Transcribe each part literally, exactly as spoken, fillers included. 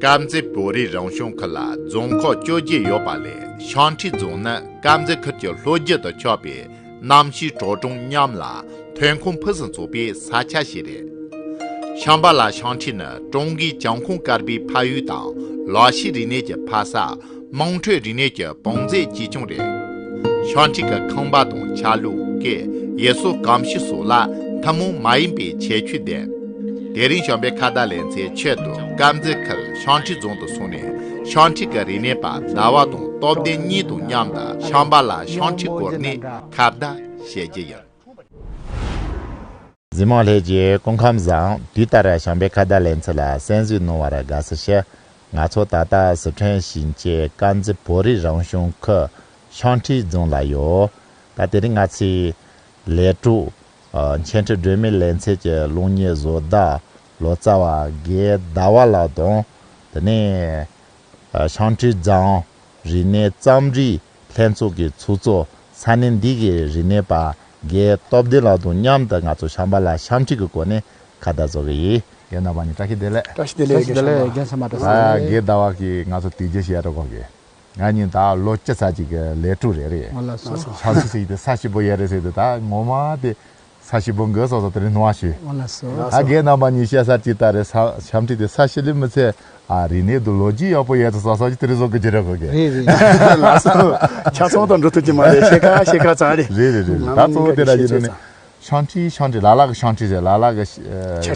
དཀར་མཛེས་བོད་རིགས་རང་སྐྱོང་ཁུལ་ལ་རྫོང་ཁག་བཅོ་བརྒྱད་ཡོད་པ་ལས་ཤང་ཁྲི་རྫོང་ནི་དཀར་མཛེས་ཁུལ་གྱི་ལྷོ་རྒྱུད་དུ་ཆགས་པའི་གནམ་གཤིས་དྲོ་གྲང་མཉམ་ལ་ཐོན་ཁུངས་ཕུན་སུམ་ཚོགས་པའི་ས་ཆ་ཞིག་རེད། ཤམ་བྷ་ལ་ཤང་ཁྲི་ནི་ཀྲུང་གོའི་གྱང་ཁོངས་དཀར་པོའི་ཕ་ཡུལ་དང་ལག་ཤེས་རིག་གནས་ཀྱི་ཕ་ས། དམངས་ཁྲོད་རིག་གནས་ཀྱི་བང་མཛོད་ཅིག་ཀྱང་རེད། ཤང་ཁྲི་གི་ཁང་པ་དང་ཆ་ལུགས། སྐད། ཡུལ་སྲོལ་གོམས་གཤིས་སོགས་ལ་ཐུན་མོང་མ་ཡིན་པའི་ཁྱད་ཆོས་ལྡན། དེ་རིང་བྱམས་པའི་ཁ་བརྡ་ལེ་ཚན་ཆེད་དུ་དཀར་མཛེས་ཁུལ་ཤང་ཁྲི་རྫོང་དུ་སོང་ནས། ཤང་ཁྲི་གི་རིག་གནས་པ་ཟླ་བ་དང་སྟོབས་ལྡན་གཉིས་དང་མཉམ་དུ་ཤམ་བྷ་ལ་ཤང་ཁྲི་སྐོར་ནས་ཁ་བརྡ་བྱེད་ཀྱི་ཡིན། གཟིགས་མོ་ལྷན་རྒྱས་སྐུ་ཁམས་བཟང་། དུས་ལྟར་བྱམས་པའི་ཁ་བརྡ་ལེ་ཚན་ལ་གསན་གཟིགས་གནང་བར་དགའ་བསུ་ཞུ། ང་ཚོ་ད་ལྟ་སི་ཁྲོན་ཞིང་ཆེན་དཀར་མཛེས་བོད་རིགས་རང་སྐྱོང་ཁུལ་ཤང་ཁྲི་རྫོང་ལ་ཡོད། ད་དེ་རིང་ང་ཚོའི་ལས་གྲོགས། ཨ། འཆད་ཁྲིད་སྒྲོན་མེ་ལེ་ཚན་གྱི་གློག་བརྙན་བཟོ་ལྟ་ལོ་ཙཱ་བ་རྒན་ཟླ་བ་ལགས་དང་། དེ་ནས་ཨ། ཤང་ཁྲི་རྫོང་རིག་གནས་རྩོམ་རིག་ལྷན་ཚོགས་ཀྱི་ཚོགས་གཙོ། ས་གནས་འདི་གི་རིག་གནས་པ་རྒན་སྟོབས་ལྡན་ལགས་དང་མཉམ་དུ་ང་ཚོ་ཤམ་བྷ་ལ་ཤང་ཁྲི་གི་སྐོར་ནས་ཁ་བརྡ་བཟོ་གི་ཡིན། རྒན་རྣམ་པ་གཉིས་བཀྲ་ཤིས་བདེ་ལེགས། བཀྲ་ཤིས་བདེ་ལེགས། བཀྲ་ཤིས་བདེ་ལེགས། རྒན་ས་མ་བཀྲ་ཤིས་བདེ་ལེགས། རྒན་ཟླ་བ་གིས་ང་ཚོ་དེ་རྒྱུ་བཤད་ཡ་འགྲོ་གོ་གི། ང་གཉིས་ད་ལོ་བཅུ་ཙམ་ཅིག་གི་ལས་གྲོགས་རེད་རེད། ཨོ་ལགས་སོ། ཤང་ཁྲི་ཟེར་དེ་ས་ཞིམ་པོ་ཡོད་རེད་ཟེར་དུས། ད་ངོ་མ་དེ་ས་ཞིམ་པོ་འགོ་སོ་སོ་དེ་རིང་ནུ་བ་ཞུ། ཨོ་ལགས་སོ། ཨ། རྒན་རྣམ་པ་གཉིས་བཤད་ས་ཅིག་ལྟར་རེད། ཤང་ཁྲི་དེ་ས་ཞིམ་ལི་མི་ཚད། ཨ། རིག་གནས་དང་ལོ་རྒྱུས་ཡག་པོ་ཡོད་དུ་སོ་སོ་ཅིག་དེ་རིང་བཟོ་གི་རྒྱུ་རེད་གོ་གི། རེད་རེད། ལགས་སོ། ཆ་ཚང་དང་འགྲོ་ཐུབ་ཀྱི་མ་རེད། ཕྱེད་ཀ་ཕྱེད་ཀ་ཙམ་རེད། རེད་རེད་རེད། ད་གཙོ་བོ་དེ་འདྲ་ཡིན་དུས་ནི། ཤང་ཁྲི་ཤང་ཁྲི་ལ་ལ་གི་ཤང་ཁྲི་ཟེར། ལ་ལ་གི་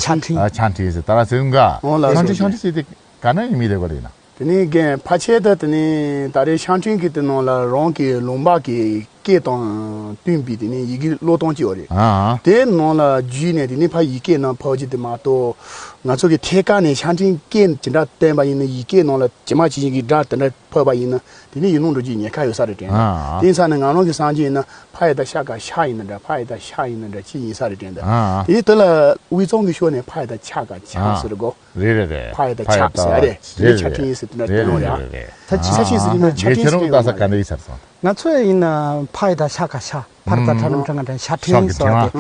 ཤང་ཁྲི། ཨ། ཤང་ཁྲི་ཟེར། ད་ར་ཟེར་འགའ། ཨོ་ལགས་སོ། ཤང་ཁྲི་ཤང་ཁྲི་ཟེར་དེ་ག་ན་ཡིན་མི་རེད་གོ་རེད་ན། དེ་ནས་རྒན་ཕལ་ཆེར་དུ་དེ་ནས་ད་རེས་ཤང་ཁྲི་གི་དེ་ནང་ལ་རང་གི་ལུང་པ་གི་སྐད་དང་བསྟུན་པའི་དེ་ནས་ཡི་གེ་ཀློག་སྟངས་ཅིག་ཡོད་རེད། ཨ། དེ་ནང་ལ་བརྒྱུད་ནས་དེ་ནས་ཕར་ཡི་གེ་ནང་ཕབ་རྒྱུ་དེ་མ་གཏོགས། ང་ཚོ་གི་ཐད་ཀར་ནས་ཤང་ཁྲི་སྐད་ཇི་འདྲ་བསྟན་པ་ཡིན་ན། ཡི་གེ་ནང་ལ་ཇི་མ་ཇི་བཞིན་གྱི་སྒྲ་དེ་འདྲ་ཕབ་པ་ཡིན་ན། དེ་ནས་ཡིག་ནོར་འགྲོ་རྒྱུའི་ཉེན་ཁ་ཡོད་ས་རེད་དྲན། ཨ། དེ་ཡིན་ཙང་ནས་ང་རང་གི་བསམ་རྒྱུ་ཡིན་ན། ཕ་ཡ་བཏགས་ཤ་ག་ཤ་ཡིན་ན་འདྲ། ཕ་ཡ་བཏགས་ཤ་ཡིན་ན་འདྲ་ཅི་ཡིན་ས་རེད་དྲན་ད། ཨ། དེ་ནས་དེ་ལ་དབུས་གཙང་གི་ཕྱོགས་ནས་ཕ་ཡ་བཏགས་ཆ་ག་ཆ་ཟེར་གོ། རེད་རེད་རེད། ཕ་ཡ་བཏགས་ཕ་ཡ་ཆ་ཟེར་རེད། བཏགས་དེ་ནས་ཆ་ཕྲེང་ཟེར་དེ་འདྲ་རེད་དེ་ནོ་ཡ། རེད་རེད། ས་ཆ་ས་ཆ་ཆ་ཆེན་རུང་ད་ས་ག་འདྲ་ཡིན་ས་རེད་སོང་། ང་ཚོ་ཡིན་ན་ཕ་ཡ་བཏགས་ཤ་ག་ཤ། ཕར་ད་ཕྲ་རམ་ཕྲ་ང་ཕྲ་ཤ་ཕྲེང་ཟེར་བ་དེ།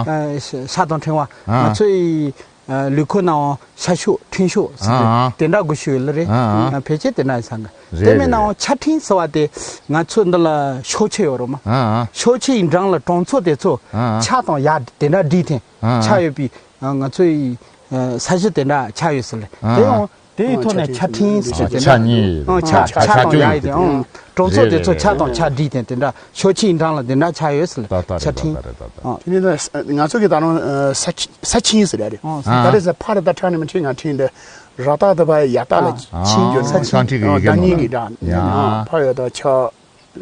ཨ། ཤ་དང་ཕྲེང་བ། ང་ཚོ་ཡི་ལུས་ཁོག་ནང་ཤ་ཤུགས་ཕྲེང་ཤུགས་ཟེར་ཨ། དེ་འདྲ་དགོས་ཤུགས་ཡོད་ལ་རེད། ཨ། ཕལ་ཆེར་དེ་འདྲ་ཡིན་ས་འགའ། རེད་དེ་མིན་རེད་ནའང་ཆ་ཕྲེང་ཟེར་བ་དེ་ང་ཚོ་འདི་ལ་ཤོག་ཆེ་ཡོད་རོ་མ། ཨ། ཤོག་ཆེ་ཡི་འགྲམ་ལ་གྲོང་ཚོ་དེ་ཚོ་ཨ། ཆ་དང་ཡ་དེ་འདྲ་བསྒྲིགས་ཐེངས་ཨ། ཆ་ཡོད་པའི་ང་ཚོ་ཡི་ས་གཞི་དེ་འདྲ་ཆ་ཡོད་ཟེར་ལེ། ཨ། དེ་ཡང་དེ་ཡི་ཐོག་ནས་ཆ་ཕྲེང་ཟེར་ཆ་གཉིས། ཨ། ཆ་ཆ་དང་ཡ་ཡི་དེ་ཨང་། གྲོང་ཚོ་དེ་ཚོ་ཆ་དང་ཆ་བསྒྲིགས་ཐེངས་དེ་འདྲ་ཤོག་ཆེ་ཡི་འགྲམ་ལ་དེ་འདྲ་ཆ་ཡོད་ཟེར་ལེ། ཆ་ཕྲེང་། དེ་ནས་ང་ཚོ་གི་ད་རུང་ས་ཆ་ས་ཆིང་ཟེར་ར་རེད། ད་རེས་ས་ཕ་ར་ད་ཁྲ་ནས་མ་ཁྲིད་ང་ཁྲིད་འདི་ར་ཏག་ད་བ་ཡ་ཏག་ལ་ཆིང་རྒྱུ་ས་ཆིང་གི་ཡི་གེ་ནང་ལ་ཕ་ཡ་ད་ཆ་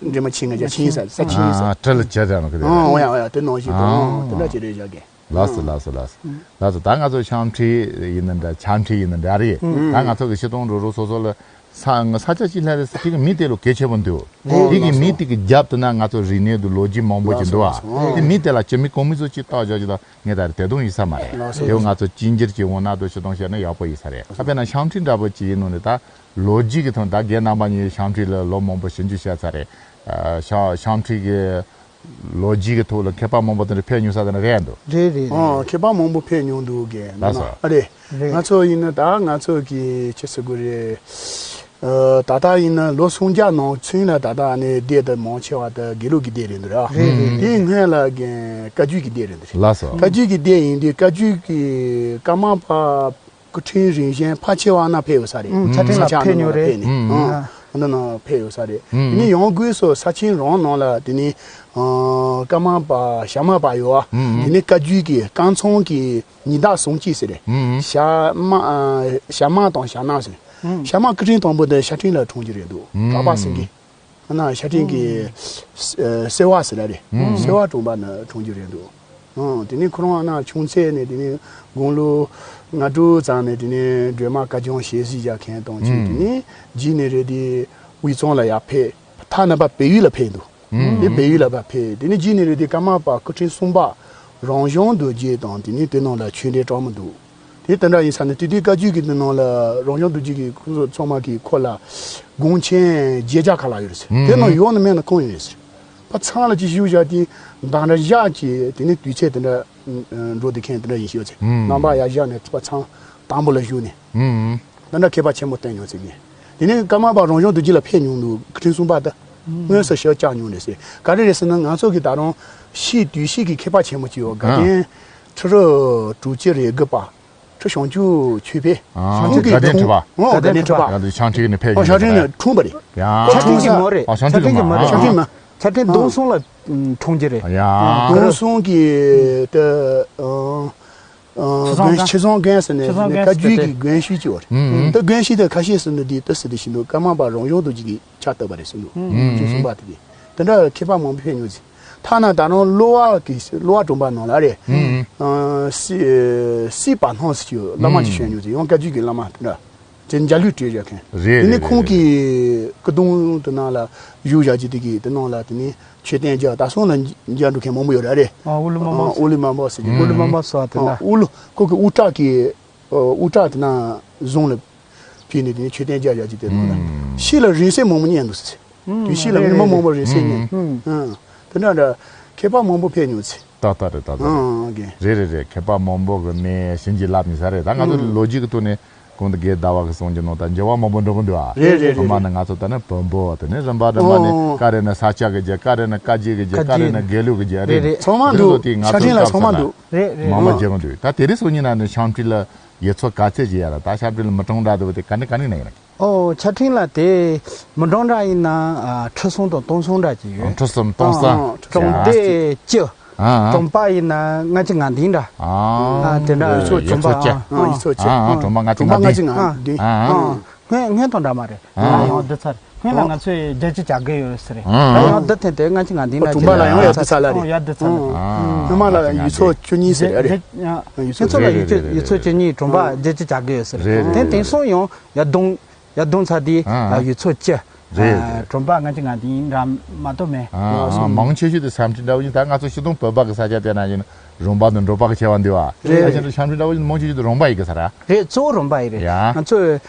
འདྲེ་མ་ཆིང་ང་ཆ་ཆིང་ཟེར་ས་ཆིང་ཟེར། ཨ། ཁྲ་ལ་ཆ་ཆ་ནོ་གི་དེ་ཨ། འོ་ཡ་འོ་ཡ་དེ་ནང་བཞིན་དུ་དེ་འདྲ་ཅི་རེད་བཞག་གི། ལགས་སོ་ལགས་སོ་ལགས་སོ། ལགས་སོ། ད་ང་ཚོ་ཤང་ཁྲི་ཡིན་ན་འདྲ། ཆ་ཁྲི་ཡིན་ན་འདྲ་རེད། ད་ང་ཚོ་གི་ཤི་སྟོང་རུ་རུ་སོ་སོ་ལ། ས་ས་ཆ་གཅིག་ལྷན་རེད་ཟེར་དེ་གི་མི་དེ་ལོ་གལ་ཆེ་བོ་འདུག་དེ་གི་མི་དེ་གི་རྒྱབ་ཏུ་ན་ང་ཚོ་རིག་གནས་དང་ལོ་རྒྱུས་མང་པོ་ཅིག་འདུག་ཨ། དེ་མི་དེ་ལ་ཅི་མི་གོང་མི་ཚོ་ཅིག་བཏགས་བཞག་ཅིག་ད་ངས་ད་རེ་དེ་དུང་ཡིན་ས་མ་རེད། དེ་བོ་ང་ཚོ་གཅིག་འགྱུར་གྱི་འོ་ན་དུ་ཤི་སྟོང་བཤད་ན་ཡག་པོ་ཡིན་ས་རེད། ཨ་དཔེར་ན་ཤང་ཁྲི་འདྲ་པོ་ཅིག་ཡིན་ནོ་ནི་ད་ལོ་རྒྱུས་ཀྱི་ཐོག་ད་རྒན་རྣམ་པ་གཉིས་ཤང་ཁྲི་ལ་ལོ་མང་པོ་ཞིབ་འཇུག་བྱས་ཚར་རེད། ཤང་ཤང་ཁྲི་གི་ལོ་རྒྱུས་ཀྱི་ཐོག་ལ་མཁས་པ་མང་པོ་དེ་འདྲ་ཕེབས་མྱོང་ས་དེ་འདྲ་རེད་འདུག་རེད་རེད། ཨ། མཁས་པ་མང་པོ་ཕེབས་མྱོང་འདུག་གས། ལགས་སོ། ཨ་རེད། རེད། ང་ཚོ་ཡིན་ན་ད་ང་ཚོ་གི་ཆི་ཟེར་དགོས་རེད། ཨ། ད་ལྟ་ཡིན་ན་ལོ་སུམ་བརྒྱ་ནང་ཚུན་ལ་ད་ལྟ་ནས་སྡེ་དེ་མང་ཆེ་བ་དེ་དགེ་ལུགས་ཀྱི་སྡེ་རེད་འདུག་ར། རེད་རེད། དེའི་སྔོན་ལ་གི་བཀའ་བརྒྱུད་ཀྱི་སྡེ་རེད་འདུག་ལགས་སོ། བཀའ་བརྒྱུད་ཀྱི་སྡེ་ཡིན་དུས་བཀའ་བརྒྱུད་ཀྱི་ཀརྨ་པ་སྐུ་ཕྲེང་རིམ་བཞིན་ཕལ་ཆེ་བ་ན་ཕེབས་ཡོད་ས་རེད། ཨུམ། ཆ་ཕྲེང་ལ་ས་ཆ་ཕེབས་མྱོང་རེད། ཨུམ། ཨ། འདི་ནང་ཕེབས་ཡོད་ས་རེད། ཨུམ། དེ་ནས་ཡང་སྒོས་སུ་ས་ཆེན་རང་ནང་ལ་དེ་ནས་ཨ། ཀརྨ་པ་ཞྭ་དམར་པ་ཡོད་ཨ། ཨུམ། དེ་ནས་བཀའ་བརྒྱུད་ཀྱི་ཀམ་ཚང་གི་ཉི་ཟླ་ཟུང་གཅིག་ཟེར་རེད། ཨུམ། ཞྭ་དམར་ཨ། ཞྭ་དམར་དང་ཞྭ་ནག་ཟེར། ཨུམ། ཞྭ་དམར་སྐུ་ཕྲེང་དང་པོ་དེ་ཤ་ཕྲེང་ལ་འཁྲུངས་རྒྱུ་རེད་འདུག་ཨུམ། གྲགས་པ་སེང་གེ། ཨ་ན་ཤ་ཕྲེང་གི་ཨ། སེ་བ་ཟེར་ན་རེད། ཨུམ། སེ་བ་གྲོང་པ་ན་འཁྲུངས་རྒྱུ་རེད་འདུག་ཨང་། དེ་ནས་ཁོ་རང་ཨ་ན་ཆུང་ཚད་ནས་དེ་ནས་དགུང་ལོ་ལྔ་དྲུག་ཙམ་ནས་དེ་ནས་སྒྲོལ་མ་བཀའ་བྱོན་ཞལ་གཟིགས་བཞག་མཁན་དང་ཆུང་། ཨུམ། དེ་ནས་རྗེས་ནས་རེད་དེ་དབུས་གཙང་ལ་ཡར་ཕེབས། ཐ་ན་པ་བལ་ཡུལ་ལ་ཕེབས་འདུག་ཨུམ། དེ་བལ་ཡུལ་ལ་ཕར་ཕེབས། དེ་ནས་རྗེས་ནས་རེད་དེ་ཀརྨ་པ་སྐུ་ཕྲེང་གསུམ་པ་རང་བྱུང་རྡོ་རྗེ་དང་དེ་ནས་དེ་ནང་ལ་ཆོས་འབྲེལ་གྲོགས་མོ་འདུག་དེ་དེ་འདྲ་ཡིན་ས་ནི་དེ་དུས་བཀའ་བརྒྱུད་ཀྱི་དེ་ནང་ལ་རང་བྱུང་རྡོ་རྗེ་གི་ཁོ་ཚོ་ཚང་མ་གི་ཁོ་ལ་དགོངས་ཆེན་བརྒྱད་བརྒྱ་ཁ་ལ་ཡོད་རེད་ཟེར། ཨུམ། དེ་ནང་ཡོད་ན་མེད་ན་གང་ཡོད་རེད་ཟེར། ཕ་ཚང་ལ་ཅི་ཞུ་བཞག་དེ་མདང་ར་བཞག་གི་དེ་ནས་དུས་ཚོད་དེ་འདྲ་འགྲོ་དེ་མཁན་དེ་འདྲ་ཡིན་ཤོད་ཚེ། ཨུམ། རྣམ་པ་ཡར་བཞག་ནས་ཕ་ཚང་དང་པོ་ལ་བཞུགས་ནས། ཨུམ། འདི་འདྲ་ཁྱད་པར་ཆེན་པོ་བསྟན་མྱོང་ཟེར་གི། དེ་ནས་ཀརྨ་པ་རང་བྱུང་རྡོ་རྗེ་ལ་ཕེབས་མྱོང་འདུག། ཁྲིམས་སྲུང་པ་དེ་དངོས་སུ་ཞབས་བཅགས་མྱོང་རེད་ཟེར། ག་རེ་རེད་ཟེར་ན། ང་ཚོ་གི་ད་རུང་ཕྱིའི་དུས་ཕྱིས་ཀྱི་མཁས་པ་ཆེན་མོ་ཅིག་ཡོད། དགའ་ལྡན་ཁྲི་རབས་དྲུག་ཅུ་རེ་དགུ་པ། ཁྲི་བྱང་ཆུབ་ཆོས་འཕེལ། ཨ། ཁོང་གིས་དགའ་ལྡན་ཁྲི་པ། འཁྲུངས། ཨོ། དགའ་ལྡན་ཁྲི་པ། ཡ། དེ་ཤང་ཁྲི་ནས་ཕེབས། ཨོ། ཡོད་ཤང་ཁྲི་རེད། ནས་འཁྲུངས་པ་རེད། ཡ། ཁྲི་སྲུང་གི་མོ་རེད། ཨ། ཤང་ཁྲི་གི་མོ་རེད། ཤང་ཁྲི་མ། ཤང་ཁྲི་ཨ། ལྡོང་སྲུང་ལ་འཁྲུངས་ཀྱི་རེད། ཡ། ལྡོང་སྲུང་གི་དེ། ཨ། ཨ། ཆུ་བཟང་སྒང་། ཆུ་བཟང་སྒང་ཟེར་ནས་ཆུ་བཟང་སྒང་བཀའ་བརྒྱུད་ཟེར་ཏེ། ཀྱི་དགོན་ཤུལ་ཅིག་ཡོད་རེད། ཨུ། ཨུ། དེ་དགོན་ཤུལ་དེ་ཁ་ཤས་ཟེར་ན་དེ་དེ་ཟེར་དེ་བཞིན་དུ་ཀརྨ་པ་རང་བྱུང་རྡོ་རྗེ་གིས་ཕྱག་བཏབ་པ་རེད་ཟེར་འདུག། ཨུ། ཁྲིམས་སྲུང་པ་དེ་གིས། དེ་འདྲ་མཁས་པ་མང་པོ་ཕེབས་མྱོང་ཟེར། ཐ་ན་ད་རུང་གློ་བ་གི། གློ་བ་གྲོང་པ་ནང་ལ་རེད། ཨུ། ཨ། སྲིད། སྲིད་པ་སྣང་ཟེར་གྱི་བླ་མ་ཅིག་བྱོན་མྱོང་ཟེར། ཡང་བཀའ་བརྒྱུད་ཀྱི་བླ་མ་དེ་འདྲ། དེ་འཇའ་ལུས་སྤྲུལ་བྱ་མཁན། རེད། དེ་ནས་རེད། ཁོང་རེད། གིས་སྐུ་གདུང་དེ་ནང་ལ་བཞུགས་བཞག་གི། དེ་གི་དེ་ནང་ལ་དེ་ནས་མཆོད་རྟེན་རྒྱ་ད་སོང་ལ་མཇལ་འགྲོ་མཁན་མང་པོ་ཡོད་རེད། ཨ། དབུ་ལུ་མ་འབོག། ཨ། དབུ་ལུ་མ་འབོག་ཟེར་གྱི། དབུ་ལུ་མ་འབོག་ཟེར་བ་དེ་ན། ཨ། དབུ་ལུ་ཁོ་གི་དབུ་སྐྲ་གི། ཨ། དབུ་སྐྲ་དེ་ན་བཟུང་ལ་ཕུལ་ནས། དེ་ནས་མཆོད་རྟེན་རྒྱ་བཞག་གི། དེ་ནང་ལ། ཨུམ། ཕྱི་ལ་རིང་བསྲེལ་མང་པོ་རྙེད་འདུག་ཟེར། ཨུམ། དུས་ཕྱིས་ལ་རེད། མི་མང་པོ་རིང་བསྲེལ་རྙེད། ཨུམ། ཨ། དེ་འདྲ་འདྲ་མཁས་པ་མང་པོ་ཕེབས་མྱོང་ཟེར། ཏག་ཏག་རེད། ཏག་ཏག་རེད། ཨང་། རེད་རེད་རེད། མཁས་པ་མང་པོ་གི་ནས་བྱིན་གྱིས་བརླབས་ནས་ས་རེད། ད་ང་ཚོ་ལོ་རྒྱུས་ཀྱི་ཐོག་ནས་གོང་དུ་རྒན་ཟླ་བ་གིས་གསུངས་ཀྱི་ནང་ལྟར་འགྱུར་བ་མང་པོ་འགྲོ་གི་འདུག་ཨ། རེད་རེད་རེད། ཐོག་མ་ནས་ང་ཚོ་ད་ནི་བོན་པོ། དེ་ནས་རིམ་པ་རིམ་པ་ནས། ཨོ། ཀ་རེ་ནི་ས་སྐྱ་གི་རྒྱལ། ཀ་རེ་ནི་བཀའ་བརྒྱུད་ཀྱི་རྒྱལ། ཀ་རེ་ནི་དགེ་ལུགས་ཀྱི་རྒྱལ་རེད། རེད། ཚང་མ་འདུག། དེ་ཚོ་དེ་ང་ཚོའི་ཕྱག་འཕྲེང་ལ་སྐབས་ཚང་མ་སུ་ལ་འདུག། རེད་རེད། མང་པོ། ཨོ། མཇལ་གི་འདུག། ད་དེ་རིང་སང་ཉིན་ན་ནི་ཤང་ཁྲི་ལ་ཡུལ་ཚོ་ག་ཚད་ཅིག་ཡོད་རེད། ད་ཤང་ཁྲི་ལ་མི་གྲངས་འདྲ་འདུག་པ་དེ་ག་འདྲ་ག་འདྲ་ཡིན་ན་ཡིན་ན། ཨོ། ཕྱག་འཕྲེང་ལ་དེ་མི་གྲངས་འདྲ་ཡིན་ན། ཨ། ཁྲི་སྲོང་དང་སྟོང་སྲོང་འདྲ་ཅིག་ཡོད། ཁྲི་སྲོང་སྟོང་སྲོང་། ཨ། གྲོང་སྡེ་བཅུ། ཨ། གྲོང་པ་ཡིན་ན་ལྔ་བཅུ་ང་བདུན་འདྲ། ཨ། ཨ། དེ་འདྲ། ཡུལ་ཚོ་བཅུ། གྲོང་པ། ཡུལ་ཚོ་བཅུ། ཨ། ཨ། གྲོང་པ་ལྔ་བཅུ་ང་བདུན། ཨ། གྲོང་པ་ལྔ་བཅུ་ང་བདུན། ཨ། ཨ། སྔོན། སྔོན་དང་འདྲ་མ་རེད། ཨ། ཡང་བསྡུ་ཚར། སྔོན་ལ་ང་ཚོས་བརྒྱད་ཅུ་གྱ་དགུ་ཡོད་ཟེར། ཨ། ད་ཡང་བསྡུ་ཐེངས་དེ་ལྔ་བཅུ་ང་བདུན་ལ། གྲོང་པ་ལ་ཡང་ཡར་བསྡུ་ཚར་ལ་རེད། ཡར་བསྡུ་ཚར་ལ་རེད། ཨ། སྔོན་མ་ལ་ཡུལ་ཚོ་བཅུ་གཉིས་ཟེར་རེད། ཡུལ་ཚོ། ཡུལ་ཚོ་ལ་ཡུལ་ཚོ་བཅུ་གཉིས། གྲོང་པ་བརྒྱད་ཅུ་གྱ་དགུ་ཡོད་ཟེར། རེད་རེད། དེ་དེང་སང་ཡང་ཡར་བསྡུ། ཡར་བསྡུ་ཚར་དུས། ཨ། ཡུལ་ཚོ་བཅུ། རེད། ཨ། རེད། གྲོང་པ་ལྔ་བཅུ་ང་བདུན་འདྲ་མ་གཏོགས་མེད། ཨ། ཨ། མང་ཆེ་ཤོས་དེ་ས་ཁྲ་འདྲ་བོ་ཡིན། ད་ང་ཚོ་སྤྱིར་བཏང་བོད་པ་གི་ས་ཆ་དེ་ན་ཡིན། རོང་པ་དང་འབྲོག་པ་གི་ཁྱད་པར་འདུག་པ། རེད། ཨ། རེད། ཁྱེད་ཚོ་ས་ཁྲ་འདྲ་བོ་ཡིན། མང་ཆེ་ཤོས་དེ་རོང་པ་ཡི་གེ་ས་ར། རེད། གཙོ་བོ་རོང་པ་ཡི་རེད། ཡ། ང་ཚོ་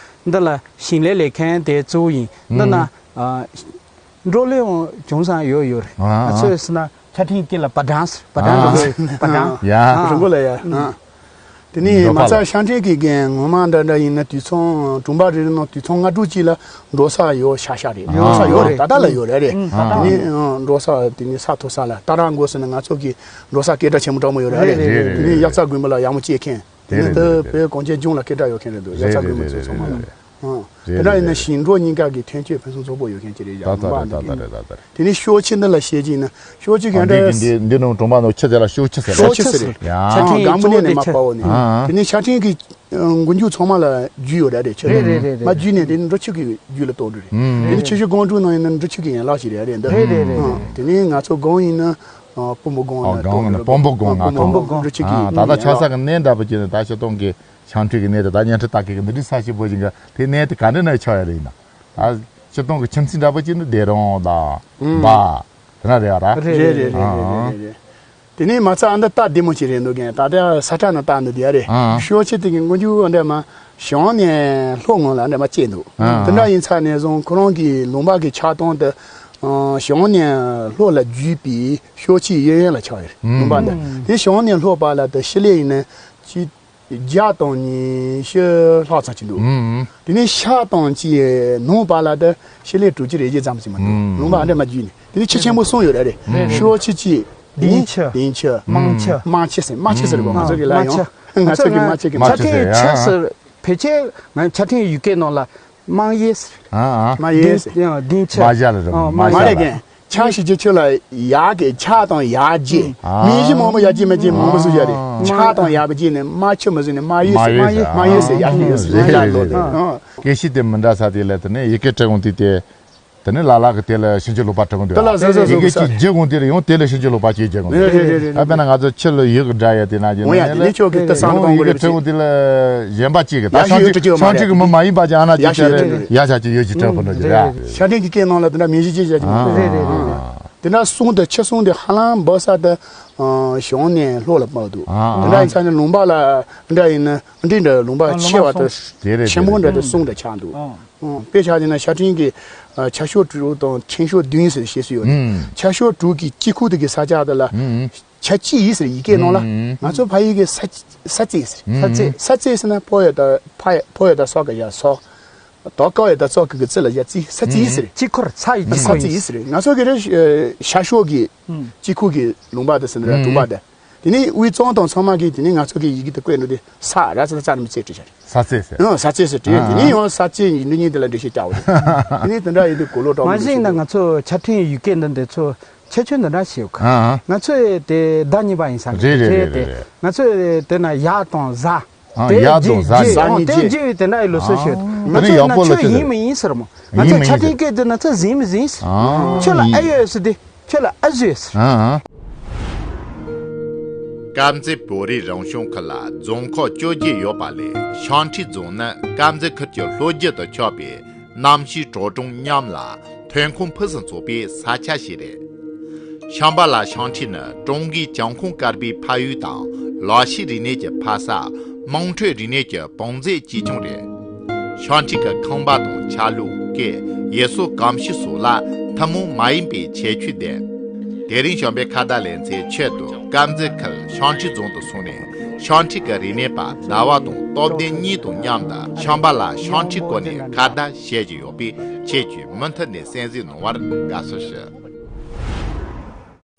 འདི་ལ་ཞིང་ལས་ལས་མཁན་དེ་གཙོ་བོ་ཡིན། འདི་ན། ཨ། འབྲོག་གླིང་ཅུང་ཟད་ཡོད་ཡོད་རེད། ཨ། ང་ཚོས་ཟེར་ན། ཕྱག་འཕྲེང་དཀྱིལ་ལ་བ་གྲང་ཟེར། བ་གྲང་། ཨ། རེད། བ་གྲང་། ཡ། ཨ། རི་མགོ་ལ་ཡ། ཨ། དེ་ནས་འབྲོག་པ་མ་ལ། རྩ་ཤང་ཁྲིད་ཀྱི་རྒན་ངོ་མ་འདྲ་འདྲ་ཡིན་ན། དུས་ཚང་གྲོང་པ་རེ་རེ་ནང་དུས་ཚང་ལྔ་དྲུག་ཅིག་ལ་འབྲོག་ས་ཡོད་ཤག་ཤག་རེད། ཨ། འབྲོག་ས་ཡོད་རེད། ད་ལྟ་ལ་ཡོད་རེད། རེད། ཨ། དེ་ནས། ཨ། འབྲོག་ས་དེ་ནས་ས་མཐོ་ས་ལ་སྟག་ར་མགོ་ཟེར་ནས་ང་ཚོ་གི་འབྲོག་ས་སྐད་གྲགས་ཆེན་པོ་དྲག་མོ་ཡོད་རེད། རེད་རེད། དེ་ནས་དབྱར་རྩྭ་དགུན་འབུ་ལ་ཡག་མོ་སྐྱེ་མཁན། དེ་ནས་ད་བོད་གངས་ཅན་ལྗོངས་ལ་སྐད་གྲགས་ཡོད་མཁན་རེད་འདུག། དབྱར་རྩྭ་དགུན་འབུ་ཚོ་ཚང་མ་ལ། ཨང་། དེ་འདྲ་ཡིན་ན་ཞིང་འབྲོག་གཉིས་ཀ་གི་ཐོན་སྐྱེད་ཕུན་སུམ་ཚོགས་པོ་ཡོད་མཁན་ཅིག་རེད་ཡ། ད་ལྟ་རེད། ད་ལྟ་རེད། ད་ལྟ་རེད། དེ་ནས་ཤོག་ཆུ་འདི་ལ་བཤད་ཀྱི་ཡིན་ན། ཤོག་ཆུ་གི་ཨ། འདི་གི་འདི་འདི་ནང་གྲོང་པ་ནང་ཆུ་དེ་ལ་ཤོག་ཆུ་ཟེར། ཤོག་ཆུ་ཟེར། ཡ། ཨང་། སྒང་པོ་ནས་ནས་མར་སྤར་བ་ནས། ཨང་། དེ་ནས་ཤང་ཁྲིད་ཀྱི་མགོ་མཇུག་ཚང་མ་ལ་རྒྱུས་ཡོད་རེད་རེད། ཆུ་རེད་རེད་རེད། མར་རྒྱུས་ནས་དེ་ནས་འབྲི་ཆུ་གི་རྒྱུད་ལ་གཏོགས་འགྲོ་རེད། ཨང་། དེ་ནས་ཆུ་བཞི་སྒང་དྲུག་ནང་ཡིན་ན་འབྲི་ཆུ་གི་ཡན་ལག་ཞིག་རེད་རེད་འདི། རེད་རེད་རེད། ཨང་། དེ་ནས་ང་ཚོ་སྒང་ཡིན་ན། ཨ། སྤོ་བོ་སྒང་། ཨ། ལ་སྤོ་བོ་སྒང་། སྤོ་བོ་སྒང་། འབྲི་ཆུ་གི། ཨ། སྤོ་བོ་སྒང་འབྲི་ཆུ་གི། ཨ། ད་ལྟ་ཆགས་ས་གི་གནས་འདྲ་པོ་ཅིག་ནི་ད་སྤྱིར་བཏང་གི་ཤང་ཁྲིད་ཀྱི་གནས་དེ། ད་བརྙན་འཕྲིན་ལྟ་མཁན་གྱི་འདི་འདྲའི་ས་ཞིག་པོ་ཞིག་གི་དེ་གནས་དེ་ག་འདྲ་ན་ཆགས་ཡ་རེད་ཡིན་ན། ད་སྤྱིར་བཏང་གི་ཁྱིམ་མཚེས་འདྲ་པོ་ཅིག་ནི་སྡེ་རོང་དང་། ཨུམ། འབའ། དེ་འདྲ་རེད་ཡ་ར། རེད་རེད་རེད། ཨ། རེད་རེད། དེ་ནས་མ་ཚད་ཨ་འདི་སྟག་བདེ་མོ་ཅིག་རེད་འདུག་གན། ད་ལྟ་ས་ཁྲ་ནང་སྟག་འདི་བསྡད་ཡ་རེད། ཨ། ཤོག་ཆུ་དེ་གི་མགོ་མཇུག་འདྲ་མ་བྱང་ནས་ལྷོ་ངོས་ལ་འདྲ་མ་སྐྱེས་འདུག། ཨ། དེ་འདྲ་ཡིན་ཚར་ནས་བཟུང་ཁོ་རང་གི་ལུང་པ་གི་ཆགས་སྟངས་དེ། ཨ། བྱང་ནས་ལྷོ་ལ་བརྒྱུད་པའི་ཤོག་ཆུའི་གཡས་གཡོན་ལ་ཆགས་ཡོད་རེད། ཨ། ལུང་པ་འདི། ཨ། དེ་བྱང་ནས་ལྷོ་བར་ལ་དེ་ཕྱི་ལེ་ཡིན་ན་ཅི། བརྒྱ་དང་ཉི་ཤུ་ལྷག་ཙམ་ཅིག་འདུག། ཨུམ། དེ་ནས་ཤར་དང་ཅིག་ནུབ་བར་ལ་དེ་ཕྱི་ལེ་དྲུག་ཅུ་རེ་བཞི་ཙམ་ཞིག་མ་འདུག། ཨུམ། ལུང་པ་ཨ་འདྲ་མ་བརྒྱུད་ནས། དེ་ནས་ཆུ་ཆེན་པོ་གསུམ་ཡོད་རེད། རེད་རེད། ཤོག་ཆུ་གཅིག། དེ་ནས་དིང་ཆུ། དིང་ཆུ། རྨང་ཆུ། རྨང་ཆུ་ཟེར། རྨང་ཆུ་ཟེར་གོ། ང་ཚོ་གི་ལ་ཡང་། ང་ཚོ་གི་རྨང་ཆུ་གི། རྨང་ཆུ་ཟེར། ཕལ་ཆེར་ང་ཕྱག་ཕྲེང་ཡུལ་སྐད་ནང་ལ། རྨང་གཡས་ཟེར། ཨ་ཨ། རྨང་གཡས་ཟེར། ཡང་དིང་ཆུ། རྨང་གཞི་ལ་རེད། ཨ། རྨང་གཞི་ལ། མ་རེད་གན། ཆ་ཞིག་ཅིག་ཆུ་ལ་ཡར་གི་ཆ་དང་ཡར་རྗེས། ཨ། མིང་གཞི་མང་པོ་ཡར་རྗེས་མ་རྗེས་མང་པོ་བཟོ་ཡ་རེད། ཨ། ཆ་དང་ཡར་བ་རྗེས་ནས་རྨང་ཆུ་མ་ཟེར་ནས་རྨང་གཡས་ཟེར། རྨང་གཡས་ཟེར། ཡར་གཡས་ཟེར། རེད་རེད་རེད། ཨ། སྐད་བཤད་དེ་མི་འདྲ་ས་དེ་ལ་དེ་ནས་ཡི་གེ་འབྲི་གོང་དུས་དེ། དེ་ནས་ལ་ལ་གི་དེ་ལ་ཕྱིན་ཆད་ལོག་པ་འབྲི་གོང་དུས། དེ་ལ་ཟེར་ཟེར་ཟེར། ཡི་གེ་ཟེར་གཅིག་འབྲི་གོང་དེ་ལ་ཡང་དེ་ལ་ཕྱིན་ཆད་ལོག་པ་གཅིག་འབྲི་གོང་དུས། རེད་རེད་རེད། ཨ། དཔེར་ན་ང་ཚོ་ཆུ་ལ་ཡི་གེ་འདྲ་ཡ་དེ་ན་ཡིན་ན། འོ་ཡ། དེ་ནས་ཁྱོད་ཀྱི་དེ་བསམ་བློ་གཏོང་དགོས་རེད། ཡི་གེ་འབྲི་གོང་དེ་ལ་གཞན་པ་གཅིག་གི། ད་ཡ་ཤང་ཡི་གེ་འབྲི་གཅིག་མ་རེད། ཤང་གཅིག་གི་མི་མ་གཅིག་ཨ་ན་གཅིག་བྱས་རེད། ཡ་ཤ་གཅིག་ཡོད་ཅིག་འབྲི་གོང་དུ་རེད། ཤ་ཁྲིན་གྱི་སྐད་ནང་ལ་དེ་འདྲ་མིང་གཞི་གཅིག་བྱས་ཀྱི་མ་རེད། རེད་རེད་རེད། དེ་འདྲ་གསུང་དེ་ཆུ་གསུང་དེ་ཧ་ལམ་འབབ་ས་དེ་བྱང་ནས་ལྷོ་ལ་འབབ་འདུག། དེ་འདྲ་ཡིན་ཙང་ནས་ལུང་པ་ལ་འདྲ་ཡིན་ན་འདི་འདྲ་ལུང་པ་ཆེ་བ་དང་ཆེན་པོ་འདྲ་དེ་གསུང་དེ་ཆགས་འདུག། དཔེ་ཆ་ཡིན་ན་ཤ་ཁྲིན་གྱི་ཆ་ཤོག་དྲུག་དང་ཕྲེང་ཤོག་བདུན་ཟེར་བཤད་སྲོལ་ཡོད་རེད། ཆ་ཤོག་དྲུག་གི་དཀྱིལ་ཁུག་དེ་གི་ས་ཆ་དེ་ལ། ཆ་ཅི་ཡིས་ཟེར་ཡི་གེ་ནང་ལ། ཨུམ། ང་ཚོ་ཕ་ཡུལ་གྱི་ས་ས་ཙི་ཟེར། ས་ཙི། ས་ཙི་ཟེར་ན་ཕོ་ཡོད་ད་ཕ་ཕོ་ཡོད་ད་སོག་གི་ཡ་སོག་དོ་ཀའོ་ཡོད་ད་སོག་གི་གི་ཙི་ལ་ཡ་ཙི། ས་ཙི་ཡིས་ཟེར། དཀྱིལ་འཁོར་ས་ཡི་དཀྱིལ་ས་འཁོར་ཙི་ཡིན། ཡིས་ཟེར། ང་ཚོ་གི་རེ་ཤ་ཤོག་གི་ཨུམ། དཀྱིལ་ཁུག་གི་ལུང་པ་དེ་ཟེར་ན་ར་དུང་པ་དེ། དེ་ནས་དབུས་གཙང་དང་ཚང་མ་གིས་དེ་ནས་ང་ཚོ་གི་ཡི་གེ་དེ་བཀོད་འདུག་དེ་ས་ར་ཙི་ཙ་ནི་མི་ཚེ་བྲིས་བཞག་རེད། ས་ཙི་ཟེར། ཨང་། ས་ཙི་ཟེར་བྲིས། ཨ་དེ་ནས་ཡང་ས་ཙི་ཡིན་འདི་གཉིས་དེ་ལ་འགྲེལ་བཤད་རྒྱག་པ་རེད། དེ་ནས་དེ་འདྲ་ཡིན་དུས་གོ་ལོ་གྲོགས་མ་མི་གཞི་ཡིན་ན་ང་ཚོ་ཆ་འཕྲིན་ཡི་གེ་འདི་འདི་ཚོ་ཁྱད་ཆོས་འདི་འདྲ་ཞིག་ཡོད་གི། ཨ་ང་ཚོས་དེ་ཟླ་གཉིས་པ་ཡིན་ས་རེད། རེད་རེད། དེ་རེད་རེད། ང་ཚོས་དེ་ན་ཡ་དང་ཟ། ཨ་དེ་ཡ་རྗེས་དང་ཟ། རྗེས་ཨ་ཨང་། དེ་རྗེས་དེ་འདྲ་ཡི་ལོ་སོ་ཤོད། ཨ་ང་ཚོས་ན་ཁྱོད་ཡིན་མི་ཡིན་ཟེར་མོ། ང་ཡིན་མི་ཚོས་ཆ་ཡིན་ཟེར། འཕྲིན་སྐད་དེ་ན་ཚོས་ཟིན་མི་ཟིན་ཟེར། ཨ་ཁྱོད་ལ་ཡིན། ཨ་ཡོད་ཟེར་དེ། ཁྱོད་ལ་ཨ་ཟོས་ཟེར། ཨ་ཨ། དཀར་མཛེས་བོད་རིགས་རང་སྐྱོང་ཁུལ་ལ་རྫོང་ཁག་བཅོ་བརྒྱད་ཡོད་པ་ལས་ཤང་ཁྲི་རྫོང་ནི་དཀར་མཛེས་ཁུལ་གྱི་ལྷོ་རྒྱུད་དུ་ཆགས་པའི་གནམ་གཤིས་དྲོ་གྲང་མཉམ་ལ་ཐོན་ཁུངས་ཕུན་སུམ་ཚོགས་པའི་ས་ཆ་ཞིག་རེད། ཤམ་བྷ་ལ་ཤང་ཁྲི་ནི་ཀྲུང་གོའི་བྱང་ཁོངས་དཀར་པོའི་ཕ་ཡུལ་དང་ལག་ཤེས་རིག་གནས་ཀྱི་ཕ་ས། དམངས་ཁྲོད་རིག་གནས་ཀྱི་བང་མཛོད་ཅིག་ཀྱང་རེད། ཤང་ཁྲི་གི་ཁང་པ་དང་ཆ་ལུགས་སྐད་ཡུལ་སྲོལ་གོམས་གཤིས་སོགས་ལ་ཐུན་མོང་མ་ཡིན་པའི་ཁྱད་ཆོས་ལྡན། དེ་རིང་གཞན་པའི་ཁ་བརྡ་ལེ་ཚན་ཆེད་དུ་དཀར་མཛེས་ཁུལ་ཤང་ཁྲི་རྫོང་དུ་སོང་ནས་ཤང་ཁྲི་གི་རིག་གནས་པ་ཟླ་བ་དང་སྟོབས་ལྡན་གཉིས་དང་མཉམ་དུ་ཤམ་བྷ་ལ་ཤང་ཁྲི་སྐོར་ནས་ཁ་བརྡ་བྱེད་ཀྱི་ཡོད་པས། ཁྱེད་ཀྱིས་མུ་མཐུད་ནས་གསན་གཟིགས་གནང་བར་དགའ་བསུ་ཞུ།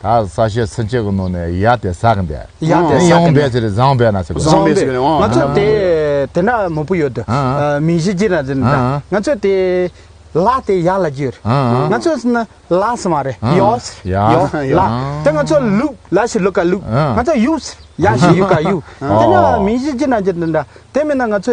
ད་ས་བཤད་ཚུན་ཆད་ཀྱི་ནང་ནས་ཡ་དེ་ཟ་གི་འདུག་ཡ་དེ་ཟ་ཡང་གི་འདུག་བས་ཟེར་བཟང་བས་ན་ཟེར་གི་བཟང་བས་ཟེར་གི་འདུག་ང་ཚོ་དེ་དེ་འདྲ་མང་པོ་ཡོད་དུ། ཨ་ཨ། མིང་གཞི་ཅི་ན་ཟེར་ན། ཨ་ཨ། ང་ཚོ་དེ་ལ་དེ་ཡ་ལ་གྱུར། ཨ་ཨ། ང་ཚོ་ཟེར་ན་ལ་ཟེར་མ་རེད། ཨ་ཡོ་ཟེར། ཡ། ཡོ་ཟེར། ལ། ཨ་དེ་ང་ཚོ་ལུག་ལ་ཞིག་ལུག་ག་ལུག་ཨ་ང་ཚོ་ཡུག་ཟེར། ཡ་ཞིག་ཡུག་ག་ཡུག་དེ་ན་མིང་གཞི་ཅི་ན་ཅི་འདྲ་འདྲ། དེ་མིན་ན་ང་ཚོ་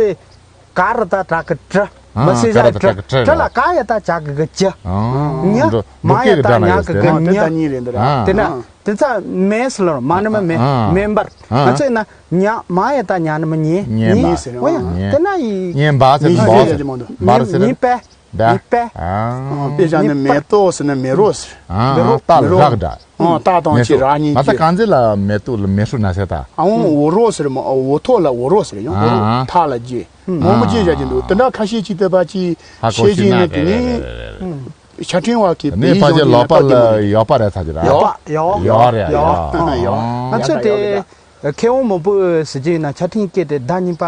ག་ར་ད་དྲག་གི་དྲི། ཨ་མ་སི་ཨ་ཞ་ག་ར་ད་དྲི། དྲག་གི་དྲི་དྲི་ལ་ལ་ག་ཡ་ད་ཅག་གི་གི་ཅི། ཨ་ཉ། འགྲོ་མ་ཡ་ད་ཉ་གི་གི་ཨ་དེ་ཉ། ད་གཉིས་རེད་འདི་ར། ཨ་དེ་ན་དེ་ཚ་མེ་སི་ལོར་མ་ནི་མ་མེ། ཨ་མེ་འབར། ཨ་ང་ཚོས་ན་ཉ་མ་ཡ་ད་ཉ་ནི་མ་ཉེ། ཉེ་ཉེ་འབར། ཟེར་ཨོ་ཡ། ཉེ། དེ་ན་ཡི་ཉེ་འབར་ཟེར། ཉེ་འབར་ཟེར། ཉེ་འབར་ཟེར། ཉེ་པེ། ད་ཉེ་པེ། ཨ་ཨ་དཔེ་བཞག་ན་མེ་ཏོག་ཟེར་ན་མེ་རོ་ཟེར། ཨ་མེ་རོ། ད་མེ་རོ། རག་འདྲ། ཨང་། ཏ་དང་ཅི་ར་གཉིས་ང་ཚ་ཀྱི། གང་ཚེ་ལ་མེ་ཏོག་ལ་མེ་ཧྲུ་ན་ཟེར་ད། ཨང་། འོ་རོ་ཟེར་མོ། འོ་ཐོག་ལ་འོ་རོ་ཟེར་ཡང་འོ་རོ། ཨ་ཨ། ཐ་ལ་ཅི། མང་པོ་ཅི་བྱ་ཀྱི་འདུག་དེ་འདྲ་ཁ་ཤས་ཅིག་བལྟས་པ་ཅི་ཧ་གོ་ཤེས་ཤེས་ཀྱི་ན་ན་དེ་དེ་ནི། རེད་རེད་རེད། ཤ་ཁྲིན་བ་གི་ནི་པའི་ཕ་ཆེ་ལོག་པ་ལ་ཡོག་པ་རེད་ཚ་ཅི་ར། ཡོག་པ་ཡོག་ཡོག་རེད་ཡོག་ཡོག་ཡོག་ང་ཚོས་དེ་མཁས་དབང་མང་པོ་ཟེར་གྱི་ཡིན་ན་ཆ་ཁྲིན་སྐད་དེ་ཟླ་གཉིས་པ་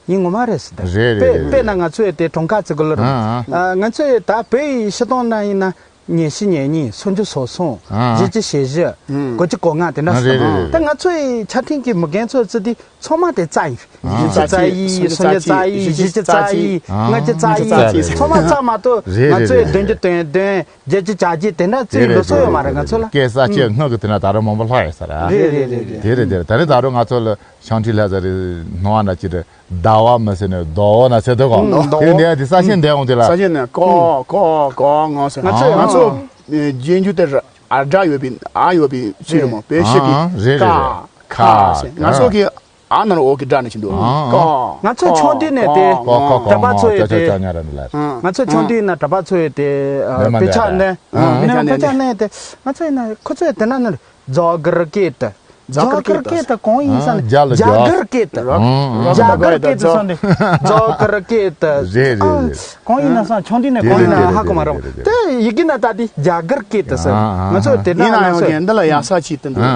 ཡིན་ངོ་མ་རེད་ཟེར་ད། རེད་རེད་དཔེ་རེད་དཔེར་ན་རེད། ང་ཚོས་དེ་གྲངས་ཀ་བརྩི་དགོས་ལ་རུང་། ཨ་ཨ། ང་ཚོས་ད་བོད་ཡི་སྤྱི་སྟངས་ན་ཡིན་ན། ཉི་ཤུ་ཉེར་གཉིས། སུམ་ཅུ་སོ་གསུམ། ཨ་ཨ། བཞི་བཅུ་ཞེ་བཞི། ཨུམ། དགུ་བཅུ་གོ་ལྔ་དེ་འདྲ་ཨ་རེད་རེད་རེད། ད་ང་ཚོའི་ཆ་འཕྲིན་གྱི་མི་རྒན་ཚོ་བརྩི་དུས་ཚང་མ་དེ་རྩ་ཡིན། ཨ་བཞི་བཅུ་རྩ་ཡི། སུམ་ཅུ་རྩ་ཡི། བཞི་བཅུ་རྩ་ཡི། ཨ་ལྔ་བཅུ་རྩ་ཡི། ཚང་མ་རྩ་མ་གཏོགས་རེད་ང་ཚོའི་རེད་བདུན་ཅུ་དོན་བདུན། བརྒྱད་ཅུ་གྱ་བརྒྱད་དེ་འདྲ་རྩིས་ལོ་ཚོད་ཡོད་མ་རེད་ང་ཚོ་ལ། སྐད་ས་སྐད་སྔགས་ཀྱི་དེ་འདྲ་ད་རུང་མང་པོ་ལྷག་ཡོད་ས་ར། རེད་རེད་རེད་རེད། དེ་རེད་དེ་རེད། ད་རེས་ད་རུང་ང་ཚོ་ལ་ཤང་ཁྲི་ལྷ་ས་རེད་སྣང་བ་འདྲ་ཅིག་རེད། ཟླ་བ་མི་ཟེར་ནས་ཟླ་བ་ན་ཟེར་འདུག་གོ། ཟླ་བ། དེ་འདྲ་དེ་ས་ཆེན་འདས་འོང་དེ་ལ། ས་ཆེན་ནས་ཀོ་ཀོ་ཀོ་ངོ་ཟེར། ང་ཚོ་ང་ཚོ་རྗེས་འཇུག་དེ་ཨ་སྒྲ་ཡོད་པའི་ཨ་ཡོད་པའི་ཚུལ་རེད་མོ། བོད་ཤིག་གི་ཨ་རེད་རེད་ཀ་རེད། ཁ་ཟེར། ང་ཚོ་གི་ཨ་ན་རོ་འོ་གི་སྒྲ་ནས་ཕྱིན་འདུག་ཨ་ཀོ་ང་ཚོ་ཆུང་དུས་ནས་དེ་ཀོ་ཀོ་ཀོ་གྲྭ་པ་ཚོ་ཡོད་དེ། ང་ཚོ་ཆུང་དུས་ན་གྲྭ་པ་ཚོ་ཡོད་དེ་བོད་ཆགས་ནས་བོད་ཆགས་ནས་དེ་ང་ཚོ་ཡིན་ན་ཁོ་ཚོ་ཡོད་དེ་ན་ནི་རྫོགས་གི་རི་སྐད་དུ། རྫོགས་གི་རི་སྐད་དུ་གང་ཡིན་ས་ནི་རྒྱ་ལ་རྒྱ་གི་རི་སྐད་དུ། རྒྱ་གི་རི་སྐད་དུ་སོང་དེ་རྫོགས་གི་རི་སྐད་དུ། རེད་རེད་རེད། གང་ཡིན་ན་ས་ཆུང་དུས་ནས་གང་ཡིན་ན་ཧ་གོ་མ་རེད། དེ་ཡི་གེ་ན་ད་དེ་རྒྱ་གི་རི་སྐད་དུ་ཟེར། ང་ཚོ་དེ་ཡིན་ན་ཡང་འདི་ལ་ཡ་ས་ཆེ་དུ་འདུག་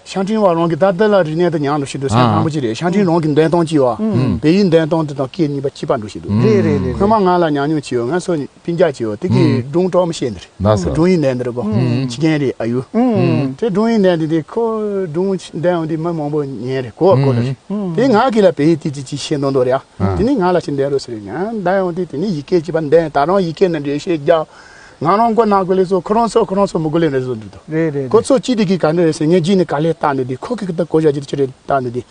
ཤང་ཁྲིན་བ་རང་གི་ད་ལྟ་ལ་རིག་གནས་དང་ཉམས་སུ་ཞིག་ཏུ་སེམས་ཕམ་པོ་ཅིག་རེད། ཤང་ཁྲིན་རང་གི་འདོན་སྟངས་ཅིག་བ། བོད་ཡིག་འདོན་སྟངས་དེ་དང་སྐད་གཉིས་པ་གཅིག་པ་འགྲོ་ཞིག་འདུག་རེད་རེད་རེད། སྔོན་མ་ང་ལ་ཉམས་མྱོང་ཅིག་ཡོད། ང་ཚོ་སྤུན་ཀྱག་ཅིག་ཡོད། དེ་གིས་སྒྲུང་གྲོགས་མོ་བཤད་འདི་རེད། ལགས་སོ། སྒྲུང་ཡིག་འདོན་འདི་རེད་གོ། ཨུམ། ཁྱི་རྒན་རེད་ཨ་ཡུ། ཨུམ། དེ་སྒྲུང་ཡིག་འདོན་འདི་དེ་ཁོ་སྒྲུང་འདོན་འོང་དེ་མི་མང་པོ་ཉན་རེད་གོ་གོ་ལ་རེད། དེ་ང་གིས་ལ་བོད་ཡིག་ཏི་ཅི་ཅི་བཤད་འདོན་འདོན་རེད་ཨ། དེ་ནི་ང་ལ་ཅི་འདོན་རོགས་ཟེར་རེད། ང་འདོན་འོང་དེ་དེ་ནི་ཡི་གེ་གཅིག་པ་འདོན། ད་རུང་ཡི་གེ་ནི་འགྲེལ་བཤད་རྒྱག་ང་རང་མགོ་ན་དགོས་ལེ་སོ་ཁོ་རང་ཚོ་ཁོ་རང་ཚོ་མི་དགོས་ལེ་རེ་བཟོ་འདུག་དོ། རེད་རེད་ཁོ་རེད། ཚོ་ཅི་དེ་གི་ག་འདྲ་རེད་ཟེར་ངས་རྗེས་ནས་ག་ལེ་བཏང་ནས་དེ་ཁོ་གི་ད་གོ་བྱ་ཅི་དེ་ཅི་རེད་བཏང་ནས་དེ་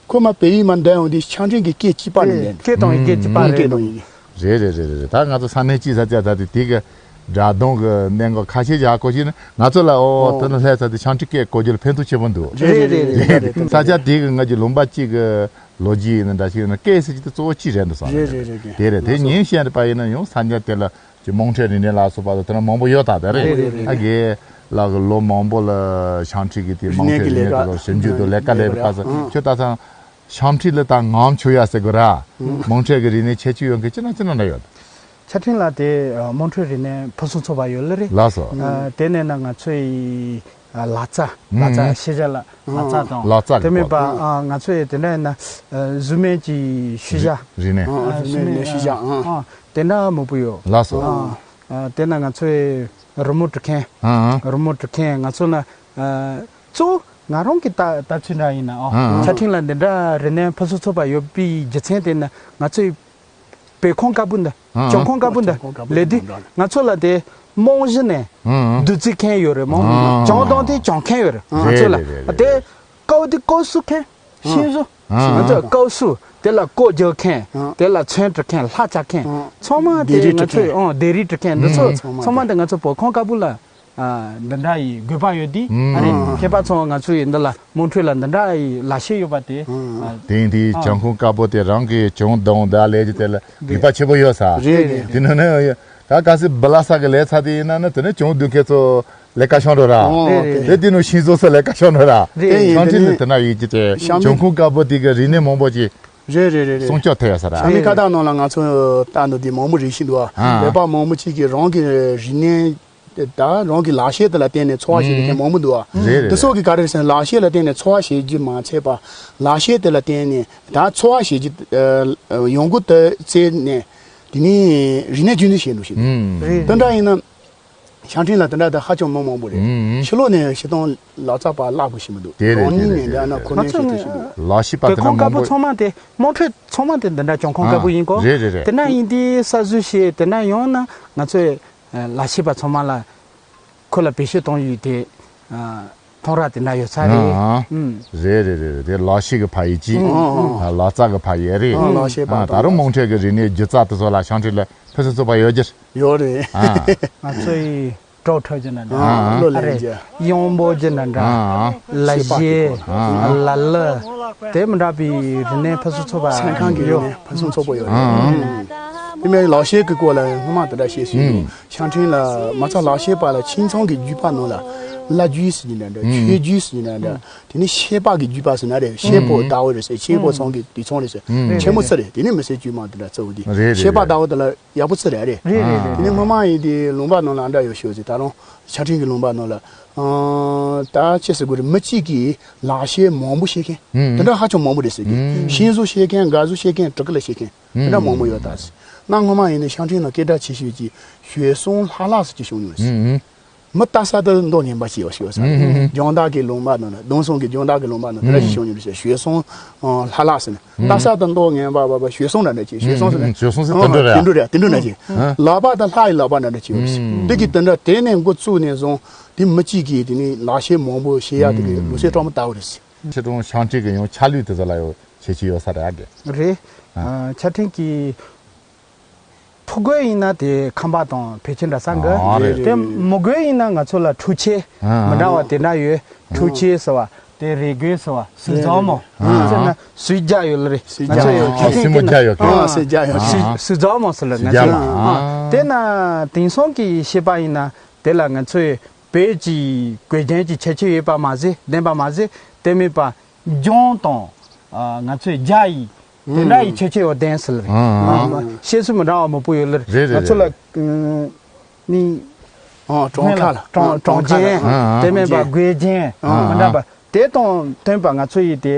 ཁོ་མ་བོད་ཡིག་མ་འདོན་འོང་དེ་ཆང་འདྲེན་གི་སྐད་གཅིག་པ་ནས་འདོན། སྐད་དང་ཡི་གེ་གཅིག་པ་རེད། སྐད་དང་ཡི་གེ། རེད་རེད་རེད་རེད། ད་ང་ཚོ་ས་གནས་སྤྱི་ས་ཆ་ད་དེ་དེ་གི་སྒྲ་གདངས་གི་གནད་འགག་ཁ་ཤས་ཀྱི་ཧ་གོ་ཤེས་ན་ང་ཚོ་ལ་ཨོ་ཨོ་དེ་ནི་ལྷ་ས་དེ་ཆང་འདྲེན་སྐད་གོ་རྒྱུ་ལ་ཕན་ཐོགས་ཆེ་པོ་འདུག་རེད་རེད་རེད་རེད། ས་ཆ་དེ་གི་ང་གི་ལུང་པ་གཅིག་གི་ལོ་རྒྱུས་ཡིན་ན་འདྲ་ཞིག་ཡིན་ན་སྐད་ཟེར་གྱི་དེ་གཙོ་བོ་གཅིག་རེད་འདུག་བསམ་རེད་རེད་རེད་རེད། དེ་རེད། དེ་ཉིན་བཤད་པ་ཡིན་ན་ཡང་ས་ཆ་དེ་ལ་ཀྱི་དམངས་ཁྲོད་རིག་གནས་ལ་སོགས་པ་དང་དེ་འདྲ་མང་པོ་ཡོད་ད་དེ་རེད། རེད་རེད་རེད། ཨ་རྒས་ལགས་ཀྱི་ལོ་མང་པོ་ལ་ཤང་ཁྲི་གི་དེ་དམངས་ཁྲོད་རིག་གནས་དེ་ལ་ཞིབ་འཇུག་དང་ལས་ཀ་ལས་པའི་སྐབས་སུ་ཁྱོད་ད་ཐེངས་ཤང་ཁྲི་ལ་ད་ངམ་ཆུ་ཡ་ཟེར་དགོས་ར། དམངས་ཁྲོད་ཀྱི་རིག་གནས་ཁྱད་ཆོས་ཡོད་མཁན་ཅི་ན་ཅི་ན་འདྲ་ཡོད། ཆ་འཕྲིན་ལ་དེ་དམངས་ཁྲོད་རིག་གནས་ཕུན་སུམ་ཚོགས་པ་ཡོད་ལེ་རེད། ལགས་སོ། དེ་ནས་ན་ང་ཚོའི་ ལག་རྩལ། ལག་རྩལ་ཤེས་བྱ་ལ་ལག་རྩལ་དང་། ལག་རྩལ་དེ་མིན་པ་ང་ཚོ་ཡི་དེ་འདྲ་ཡིན་ན་གཟུགས་མེད་ཀྱི་ཤུལ་བཞག་རིག་གནས། གཟུགས་མེད་ཤུལ་བཞག་དེ་འདྲ་མང་པོ་ཡོད། ལགས་སོ། དེ་ན་ང་ཚོ་ཡི་རི་མོ་འབྲི་མཁན། རི་མོ་འབྲི་མཁན་ང་ཚོ་ན་གཙོ་བོ་ང་རང་གི་ལྟ་ལྟ་ཚུལ་འདྲ་ཡིན་ན་ཨ་ཆ་འཕྲིན་ལ་འདི་འདྲ་རིག་གནས་ཕུན་སུམ་ཚོགས་པ་ཡོད་པའི་རྒྱུ་མཚན་དེ་ནི་ང་ཚོའི་བོད་ཁང་དཀར་པོ་འདི། ཨ་བྱང་ཁང་དཀར་པོ་འདི་བྱང་ཁང་དཀར་པོ་ལས་འདི་འདྲ་ང་ཚོ་ལ་དེ་རྨང་གཞི་ནས་ཨ་བདུད་རྩི་མཁན་ཡོད་རེད་མོ། ཨ་བྱང་དང་དེ་བྱང་མཁན་ཡོད་རེད་ང་ཚོ་ལ། རེད་རེད་རེད། དེ་ཀའོ་དེ་ཀའོ་བསུ་མཁན། ཤིང་བཟོ། ཨ་ང་ཚོ་ཀའོ་བསུ། དེ་ལ་ཀོ་རྒྱག་མཁན། ཨ་དེ་ལ་ཚོན་འབྲི་མཁན། ལྷ་བཅའ་མཁན། ཨ་ཚང་མ་དེ་ལྡེ་རིས་ང་འབྲི་ཚོའི་མཁན། ཨ་ལྡེ་རིས་འབྲི་མཁན་འདི་ཚོ་ཨ་ཚང་མ་དེ་ང་ཚོ་བོད་ཁང་དཀར་པོ་ལ། ཨ་འདི་འདྲ་ཡི་དགོས་པ་ཡོད་དེ། ཨ་ནི་ཨ་མཁས་པ་ཚོ་ང་ཚོ་ཡི་འདི་ལ་དམངས་ཁྲོད་ལ་འདི་འདྲ་ཡི་ལག་ཤེས་ཡོད་པ་དེ། ཨ་དེང་དེའི་ཨ་བྱང་ཁང་དཀར་པོ་དེ་རང་གི་གྱང་རྡུང་འདི་ལས་ཀྱི་དེ་ལ་དགོས་པ་ཆེན་པོ་ཡོད་ས། རེད་རེད། དེ་ནང་ནས་ད་གལ་སྲིད་སྦི་ལ་ས་གི་ལས་ཚ་དེ་ཡིན་ན་ནི་དེ་ནི་གྱང་རྡུང་མཁན་ཚོ་ལས་ཀ་ཤོང་འགྲོ་ར། ཨོ་དེ་དེ་དེ་ནི་ཤིང་བཟོ་ས་ལས་ཀ་ཤོང་འགྲོ་ར། རེད། ཤང་ཁྲིན་ནི་དེ་ན་ཡོད་ཀྱི་དེ་བྱང་ཁང་དཀར་པོ་དེ་གི་རིག་གནས་མང་པོ་ཅིག་རེད་རེད་རེད་རེད། སྲུང་སྐྱོབ་ཐེབས་ཡོད་ས་ར། ཤང་མི་ཁ་བཏགས་ནང་ལ་ང་ཚོ་ལྟ་འདུག་དེ་མང་པོ་རེད་ཤི་འདུག་ཨ། ཨ་བོད་པ་མང་པོ་ཅིག་གིས་རང་གི་རིག་གནས་དེ་དང་རང་གི་ལག་ཤེས་དེ་ལ་བརྟེན་ནས་འཚོ་བ་བྱེད་མཁན་མང་པོ་འདུག་ཨ། རེད་རེད། དེ་ཚོ་གི་ག་རེ་ཟེར་ན་ལག་ཤེས་ལ་བརྟེན་ནས་འཚོ་བ་བྱེད་རྒྱུ་མ་ཚད་པ་ལག་ཤེས་དེ་ལ་བརྟེན་ནས་ད་འཚོ་བ་བྱེད་རྒྱུ་ཡོང་སྒོ་དེ་བཙལ་ནས་དེ་ནས་རིག་གནས་རྒྱུན་འཛིན་བྱེད་འདུག་ཤི་འདུག་ཨ། རེད། དེ་འདྲ་ཡིན་ན། ཤང་ཁྲིན་ལ་དེ་འདྲ་དང་ཧ་ཅང་མི་མང་པོ་རེད། ཨང་། ཕྱི་ལོགས་ནས་ཤི་སྟོང་ལག་རྩལ་པ་བརླག་དགོས་ཤི་མི་འདུག་དེ་རེད། རང་ཉིད་དེ་རེད། ནས་འདྲ་ན་དེ་རེད། ཁོ་ནས་ཤི་ཐུབ་ཤི་འདུག་ལག་ཤེས་པ་དེ་བོད་ཁང་དཀར་པོ་མང་པོ་ཚང་མ་དེ་དམངས་ཁྲོད་ཚང་མ་དེ་འདི་འདྲ་བྱང་ཁང་དཀར་པོ་ཡིན་གོ། ཨ་རེད་རེད་རེད། དེ་ན་ཡིན་དེ་ས་བཟོ་བྱས་དེ་ན་ཡོང་ན་ང་ཚོས་ལག་ཤེས་པ་ཚང་མ་ལ་ཁོ་ལ་བེད་སྤྱོད་གཏོང་ཡུལ་དེ་མཐོང་ར་དེ་འདྲ་ཡོད་ས་རེད། ཨང་། ཨུམ། རེད་རེད་རེད་རེད། དེ་ལག་ཤེས་ཀྱི་ཕ་ཡི་གཅིག་ཨང་། ཨ་ལག་རྩལ་གྱི་ཕ་ཡི་རེད། ཨང་། ལག་ཤེས་པ་ཨ་ད་རུང་དམངས་ཁྲོད་ཀྱི་རིག་གནས་སྒྱུ་རྩལ་དེ་ཚོ་ལ་ཤང་ཁྲིན་ལ་ཕུན་སུམ་ཚོགས་པ་ཡོད་རྒྱུ། ཡོད་རེད། ཨ། ང་ཚོ་ཡི་གྲོགས་ཁྲོད་ཀྱི་ན་འདྲ། ཨ། བློ་ལ་ཨ་རེད། ཡིན་གྱི། གཡང་འབོད་ཀྱི་ན་འདྲ། ཨ། ལ་གཞས། ཨ། ལ་ལ། དེ་མི་འདྲ་བའི་རིག་གནས་ཕུན་སུམ་ཚོགས་པ་ཚན་ཁང་གི་ཡོད། རིག་གནས་ཕུན་སུམ་ཚོགས་པོ་ཡོད་རེད། ཨ། དེ་མིན་ལག་ཤེས་ཀྱི་སྐོར་ལ་སྔོན་མ་དེ་འདྲ་བཤད་སྲོལ་འདུག་ཨ། ཤང་ཁྲིན་ལ་མ་རྩ་ལག་ཤེས་པ་ལ་ཁྱིམ་ཚང་གི་རྒྱུད་པ་ནང་ལ་བླ་རྒྱུད་ཟེར་གྱི་ན་འདྲ། ཨ། ཆོས་རྒྱུད་ཟེར་གྱི་ན་འདྲ། དེ་ནས་ཤེས་པ་གི་རྒྱུད་པ་ཟེར་ན་རེད། ཤེས་པོ་ཟླ་བོ་རེད་ཟེར། ཤེས་པོ་ཚང་གི་དུད་ཚང་རེད་ཟེར། ཆེན་མོ་རྩི་རེད། དེ་ནས་མི་སེར་དཀྱུས་མ་དེ་འདྲ་གཙོ་བོ་དེ། རེད་རེད། ཤེས་པ་ཟླ་བོ་དེ་ལ་ཡག་པོ་རྩི་རེད་རེད། རེད་རེད་རེད། དེ་ནས་སྔོན་མ་ཡིན་དེ་ལུང་པ་ནང་ལ་འདྲ་ཡོད་ཤོད་ཟེར། ད་རུང་ཆ་འཕྲིན་གི་ལུང་པ་ནང་ལ་ཨང་ད་ཅི་ཟེར་དགོས་རེད། མི་གཅིག་གིས་ལག་ཤེས་མང་པོ་ཤེས་མཁན་དེ་འདྲ་ཧ་ཅང་མང་པོ་རེད་ཟེར་གི། ཤིང་བཟོ་ཤེས་མཁན། སྒ་བཟོ་ཤེས་མཁན། བྲུ་གུ་ལ་ཤེས་མཁན་དེ་འདྲ་མང་པོ་ཡོད་ད་ཟེར། ན་སྔོན་མ་ཡིན་ནས་ཤང་ཁྲིན་ནང་སྐད་གྲགས་ཆེ་ཤོས་ཀྱི་བྱོལ་སོང་ལྷ་ལགས་ཟེར་གྱི་བྱུང་མྱོང་ཟེར། མི་ལྟ་ས་དེ་མདོག་ངན་པ་ཞིག་ཡོད་ཤོད་ས། ཨུམ། རྒྱང་ཐག་གི་ལུང་པ་ནང་ན། གདོང་སོང་གི་རྒྱང་ཐག་གི་ལུང་པ་ནང་དེ་འདྲ་ཞིག་བྱུང་མྱོང་ཟེར། བྱོལ་སོང་ལྷ་ལགས་ཟེར་ནས། ལྟ་ས་དེ་མདོག་ངན་པ་བ་བ་བྱོལ་སོང་འདྲ་འདྲ་ཅིག་བྱོལ་སོང་ཟེར་ན། བྱོལ་སོང་ཟེར་དེ་འདྲ་རེད། དེ་འདྲ་རེད། དེ་འདྲ་འདྲ་ཅིག་ལག་པ་དེ་ལྷ་ཡི་ལག་པ་འདྲ་འདྲ་ཅིག་ཡོད་ཟེར། དེ་གི་དེ་འདྲ་དེ་ནས་འགོ་བཙུགས་ནས་བཟུང་དེ་མི་གཅིག་གིས་དེ་ནས་ལག་ཤེས་མང་པོ་ཤེས་ཡ་དེ་གི་ལུགས་སྲོལ་སྤྲང་པོ་ལྟ་བུ་རེད་ཟེར། ཆེ་ཀྲུང་ཤང་ཁྲིན་གི་ཡང་ཆ་ལུགས་དེ་ཚོ་ལ་ཡང་ཁྱད་ཆོས་ཡོད་ས་རེད་ཨ་དེ། རེད། ཆ་འཕྲིན་གྱི་ཕོ་རྒོད་ཡིན་ན་དེ་ཁམས་པ་དང་ཕལ་ཆེར་འདྲ་ས་འགའ། ཨ་རེད། དེ་མོ་རྒོད་ཡིན་ན་ང་ཚོ་ལ་འཕྲུལ་ཆས་མི་འདྲ་བ་དེ་འདྲ་ཡོད། འཕྲུལ་ཆས་ཟེར་བ་དེ་རས་རྒོད་ཟེར་བ། སུས་རྫོང་མོ་ཟེར་ན་སུས་རྒྱག་ཡོད་ལ་རེད། ང་ཚོ་ཡོད། ཨ་སུས་མོ་རྒྱག་ཡོད་གི། ཨ་སུས་རྒྱག་ཡོད་གི། སུས་རྫོང་མོ་ཟེར་ལ་ང་ཚོ་ཡོད། དེ་ན་དེང་སང་གི་ཤེས་པ་ཡིན་ན་དེ་ལ་ང་ཚོས་བོད་ཀྱི་གོས་རྒྱན་གྱི་ཁྱད་ཆོས་ཡོད་པ་མ་ཟད། ལྡན་པ་མ་ཟད། དེ་མིན་པ། ལྗང་དང་། ཨ་ང་ཚོའི་རྒྱ་ཡིས་དེ་འདྲ་ཡི་ཁྱད་ཆོས་ཡོད་ལྡན་ཟེར་རེད། ཨ་ཨ། ཤེས་སུ་མི་འདྲ་བ་མང་པོ་ཡོད་ལེ། རེད་ང་ཚོ་ལ་ནི་ཨ་གྲོང་ཁ་ལ་གྲོང་གྲོང་ཁ་ལ་རྒྱན། ཨ་ཨ། དེ་མིན་པ་རྒོད་རྒྱན། ཨ་མི་འདྲ་བ་དེ་དང་བསྟུན་པ་ང་ཚོ་ཡི་དེ་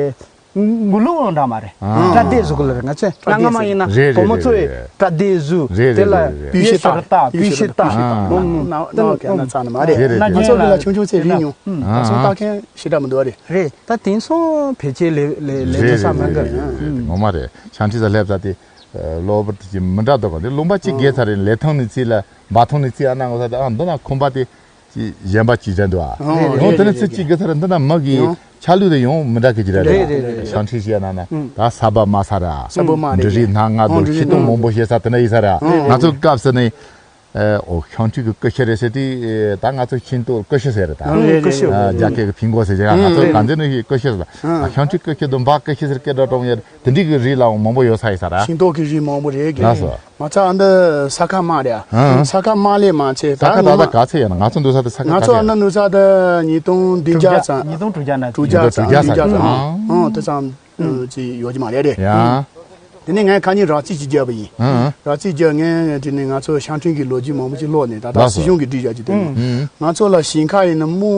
མགུར་གླུ་འདྲ་མ་རེད། ཨ་སྐྲ་བདེ་བཟོ་གི་ལེ། ང་ཚོས་གནའ་སྔ་མ་ཡིན་ན་རེད་བུ་མོ་ཚོ་ཡི་རེད་སྐྲ་བདེ་བཟོ། རེད་དེ་ལ་རེད་རེད། སྤུས་ཤེས་ད་སྤུས་ཤེས་ད་སྤུས་ཤེས་ད་ཨ་ནང་ནང་ག་ན་ཚ་ནི་མ་རེད། རེད་རེད། ང་ཚོ་གི་ལ་ཆུང་ཆུང་ཚེ་རིང་ཉུང་། ཨ་ང་ཚོ་ལྟ་མཁན་ཞེ་དྲག་མི་འདུག་རེད། རེད། ད་དེང་སང་ཕལ་ཆེར་ལས་ལས་ལས་རེད་ཚོད་ས་མང་གི། རེད་རེད། ངོ་མ་རེད། ཆང་ཁྲི་ས་སླེབས་ས་དེ་གློ་བུར་དུ་ཅིག་མི་འདྲ་འདུག་ག་འདི་ལུང་པ་གཅིག་བརྒལ་ཚར་རིང་ལས་ཐང་ནས་ཚིག་ལ་འབའ་ཐང་ནས་ཚིག་ཨ་ན་ངོ་ས་དེ་ཨ་འདི་ན་ཁོམ་པ་དེ་ཅིག་གཞན་པ་ཅིག་རེད་འདུག་ཨ། ཡང་དེ་ནས་ཚིག་གཅིག་བརྒལ་ཚར་འདི་ན་མི་གི་ཆ་ལུགས་དེ་ཡང་མི་འདྲ་གི་ཅིག་རེད་འདུག་ཨ། ཆང་ཁྲི་ཞེས་ན་ན་ད་ས་བབ་མ་ས་ར། ས་བབ་མ་རེད། འབྲུ་རིགས་སྣ་ལྔ་འདུག་ཤིང་ཏོག་མང་པོ་ཞེས་ས་དེ་འདྲ་ཡིན་ས་ར། ང་ཚོ་སྐབས་སུ་ནས། ཨོ་ཤང་ཁྲི་གི་ཀུ་ཤུ་རེད་ཟེར་དུས་ད་ང་ཚོ་ཤིང་ཏོག་ཀུ་ཤུ་ཟེར་རེད་ད། ཨ་རེད་རེད། ཨ་རྒྱ་སྐད་ཀྱི་ཕིང་གོ་ཟེར་ཡ་ང་ཚོ་གང་འདི་ནས་ཀུ་ཤུ་ཟེར། ཨ་ཤང་ཁྲི་ཀུ་ཤུ་དང་འབའ་ཀུ་ཤུ་ཟེར་སྐད་སྒྲ་གྲོགས་ཡ་དེ་འདྲི་གི་རིགས་ལའང་མང་པོ་ཡོད་ས་ཡིན་ས་ར། ཤིང་ཏོག་གི་རིགས་མང་པོ་རེད་གི། ལགས་སོ། མ་ཚད་ཨ་འདི་ས་ཁ་མ་རེད་ཨ། ས་ཁ་མ་ལས་མ་ཚད་ད་ས་ཁ་ད་ངོ་མ་ད་ག་ཚད་ཡོད་ན་ང་ཚོ་འདུག་ས་དེ་ས་ཁ་ང་ཚོ་ཨ་ན་འདུག་ས་དེ་ཉིས་སྟོང་བདུན་བརྒྱ་ཙམ། ཉིས་སྟོང་དྲུག་བརྒྱ་ན་དྲུག་བརྒྱ་ཙམ། དྲུག་བརྒྱ་ཙམ། ཨ་དེ་ཙམ། ཅིག་ཡོད་ཀྱི་མ་རེད་རེད། ཡང་། དེ་ནས་ངས་ཁ་ཉིན་རག་རྩིས་ཅིག་བརྒྱབ་པ་ཡིན། ཨང་། རག་རྩིས་བརྒྱབ། ངས་དེ་ནས་ང་ཚོ་ཤང་ཁྲིན་གྱི་ལོ་རྒྱུས་མང་པོ་ཅིག་ཀློག་ནས། ད་ལྟ་ལགས་སོ། སྲིད་གཞུང་གིས་སྒྲིག་བཞག་ཅིག་དེ་ནས། ཨང་། ང་ཚོ་ལ་ཞིང་ཁ་ཡིན་ན་མི་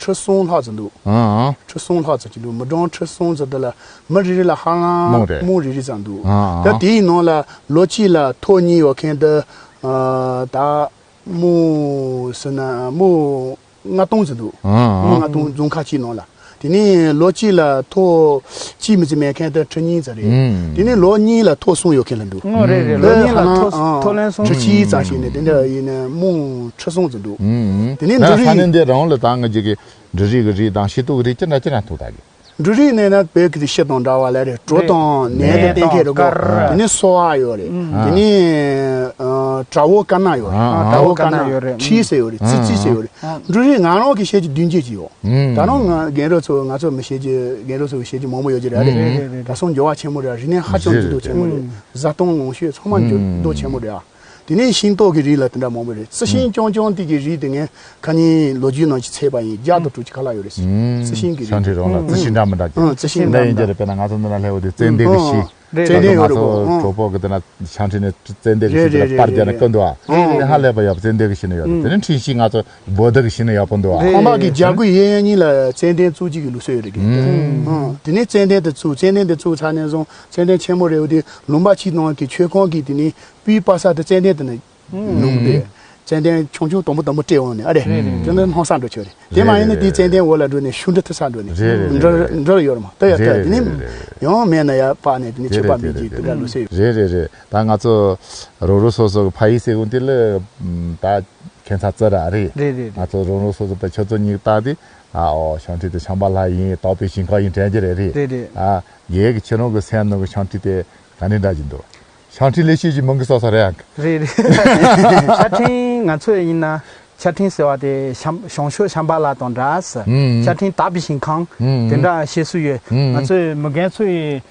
ཁྲི་གསུམ་ལྷག་ཙམ་འདུག་ཨང་། ཁྲི་གསུམ་ལྷག་ཙམ་ཅིག་འདུག་མི་གྲངས་ཁྲི་གསུམ་ཙམ་དེ་ལ་མི་རེ་རེ་ལ་ཧ་ལམ་རྨོ་རེ། རྨོ་རེ་རེ་ཙམ་འདུག་ཨང་། ད་ཨང་། དེའི་ནང་ལ་ལོ་གཅིག་ལ་ཐོག་གཉིས་ཡོད་མཁན་དེ། ཨ། ད་རྨོ་ཟེར་ན་རྨོ་ལྔ་སྟོང་ཙམ་འདུག་ཨང་། རྨོ་ལྔ་སྟོང་རྫོང་ཁག་གཅིག་ནང་ལ། དེ་ནས་ལོ་གཅིག་ལ་ཐོག་གཅིག་མི་ཚད་མེད་མཁན་དེ་ཁྲི་གཉིས་ཙམ་རེད། ཨང་། དེ་ནས་ལོ་གཉིས་ལ་ཐོག་གསུམ་ཡོད་མཁན་ལ་འདུག་ཨང་། རེད་རེད། ལོ་གཉིས་ལ་ཐོག་ཐོག་ལན་གསུམ། ཁྲི་གཅིག་ཙམ་ཞིག་ནས་དེ་འདྲ་ཡིན་ན་རྨོ་ཁྲི་གསུམ་ཙམ་འདུག་ཨང་། དེ་ནས་ད་འབྲུ་ས་གནས་རིགས། འདི་རང་ལ་ད་ང་ཅིག་གི་འབྲུ་རིགས་ཀྱི་རིགས་དང་ཤིང་ཏོག་གི་རིགས་ཅི་འདྲ་ཅི་འདྲ་འདུག་ད་གི། འབྲུ་རིགས་ནས་ན་བོད་ཀྱི་ཤིང་དང་འདྲ་བ་ལ་རེད། གྲོ་དང་ནས་དང་། གཏན་འཁེལ་རེད་གོ། དེ་ནས་སོ་བ་ཡོད་རེད། དེ་ནས་ཨ། བྲ་བོ་དཀར་ནག་ཡོད་རེད། ཨ། བྲ་བོ་དཀར་ནག་ཡོད་རེད། ཁྲི་ཟེར་ཡོད་རེད། ཙི་ཙི་ཟེར་ཡོད་རེད། འབྲུ་རིགས་ང་རང་གི་བཤད་རྒྱུ་བདུན་བརྒྱད་ཅིག་ཡོད། ད་རུང་ང་རྒན་རབས་ཚོ། ང་ཚོ་མི་བཤད་རྒྱུ། རྒན་རབས་ཚོ་བཤད་རྒྱུ་མང་པོ་ཡོད་ཀྱི་རེད། རེད་རེད་རེད། ད་སོང་འགྱུར་བ་ཆེན་པོ་རེད། རིག་གནས་ཧ་ཅང་འགྱུར་ལྡོག་ཆེན་པོ་རེད། བཟའ་བཏུང་ལོངས་སྤྱོད་ཚང་མ་འགྱུར་ལྡོག་ཆེན་པོ་རེད་ཨ། དེ་ནས་ཤིང་ཏོག་གི་རིགས་ལ་དེ་འདྲ་མང་པོ་རེད། རྩི་ཤིང་རྐྱང་རྐྱང་དེ་གི་རིགས་དེ་ངས་ཁ་ཉིན་ལོ་རྒྱུས་ནང་ཅིག་བཙལ་བ་ཡིན། བརྒྱ་དང་དྲུག་ཅུ་ཁ་ལྷག་ཡོད་རེད་ཟེར། རྩི་ཤིང་གི་རིགས། ཤང་ཁྲིན་རང་ལ་རྩི་ཤིང་འདྲ་མི་འདྲ་གི། ཨང་། རྩི་ཤིང་འདྲ་མི་འདྲ། འདི་ཡིན་རྒྱུ་རེད། དཔེར་ན་ང་ཚོ་འདི་ན་སླེབས་པ་དུས་ཙན་དན་གི་ཤིང་། རེད། ཙན་དན་ཡོད་རེད་གོ། ང་ཚོ་ཨང་། གྲོགས་པོ་གི་དེ་ན་ཤང་ཁྲིན་ནས་ཙན་དན་གི་ཤིང་དེ་ལ་པར་རྒྱག་ནས་བསྐུར་འདུག་ཨ། དེ་ཧ་ལས་པ་ཡག་པོ། ཙན་དན་གི་ཤིང་ནས་ཡོད་རེད། དེ་ནས་འཕྲིན་ཤིང་ང་ཚོ་བོད་ཟླ་གི་ཤིང་ནས་ཡག་པོ་འདུག་ཨ། ཁང་པ་གི་རྒྱ་སྒོའི་གཡས་གཡོན་གཉིས་ལ་ཙན་དན་བཙུགས་རྒྱུ་གི་ལུགས་སྲོལ་ཡོད་རེད་གི། ཨང་། དེ་ནས་ཙན་དན་དེ་བཙུགས། ཙན་དན་དེ་བཙུགས་ཚར་ནས་བཟུང་ཙན་དན་ཆེན་མོ་རེད་པ་དེ་ལུང་པ་ཕྱི་ནང་གི་ཆོས་ཁང་གི་དེ་ནས་སྤུས་དཔའ་ས་དེ་ཙན་དན་དེ་ནས། ནུབ་སྟེ། ཙན་དན་ཆུང་ཆུང་དང་པོ་དང་པོ་སྤྲད་འོང་ནས་ཨ་རེ། རེད་རེད། དེ་ནི་སྣང་ས་འགྲོ་ཆོག་རེད། དེ་མ་ཡིན་ན་དེ་ཙན་དན་འོག་ལ་འགྲོ་ནས་ཤུ་འདྲ་ཐུ་ས་འགྲོ་ནས། རེད་རེད། འགྲོ་རེད། འགྲོ་ཡོད་རེད་མ། ལྟ་ཡ་ལྟ་ཡ། དེ་ནི་ཡང་མེད་ན་ཡ་པ་ནས་དེ་ནི་ཆོས་པ་མི་གྱི་དེ་འདྲ་ལུགས་སྲོལ་ཡོད། རེད་རེད་རེད། ད་ང་ཚོ་རོ་རོ་སོ་སོ་གི་ཕ་ཡུལ་ཟེར་གོ་དེ་ལ་ད་ཁྱད་མཚར་ཙི་ར་རེད། རེད་རེད། ང་ཚོ་རོ་རོ་སོ་སོ་ད་ཁྱོད་ཚོ་གཉིས་ལྟ་དེ། ཨ་ཨོ་ཤང་ཁྲིན་དེ་ཤང་པ་ལྷ་ཡིན། དག་པའི་ཞིང་ཁམས་ཡིན་དྲན་གྱི་རེད། རེད། རེད་རེད། ཨ་རྒན་གྱི་ཁྱེད་རང་གི་སེམས་ནང་གི་ཤང་ཁྲིན་དེ་ག་འདྲ་འདྲ་གྱི་འདུག་ཤང་ཁྲིན་ལས་བྱེད་ཀྱི་མིང་གི་སོ་སོ་རེད་ཨང་། རེད་རེད། ཤང་ཁྲིན་ང་ཚོ་ཡིན་ན་ཤང་ཁྲིན་ཟེར་བ་དེ་ཤང་ཤང་ཤོད་ཤང་པ་ལ་དང་འདྲ་ཟེར། ཨང་། ཤང་ཁྲིན་དག་པའི་ཞིང་ཁམས། ཨང་། དེ་འདྲ་བཤད་སྲོལ་ཡོད། ཨང་། ང་ཚོའི་མི་རྒན་ཚོ་ཡི་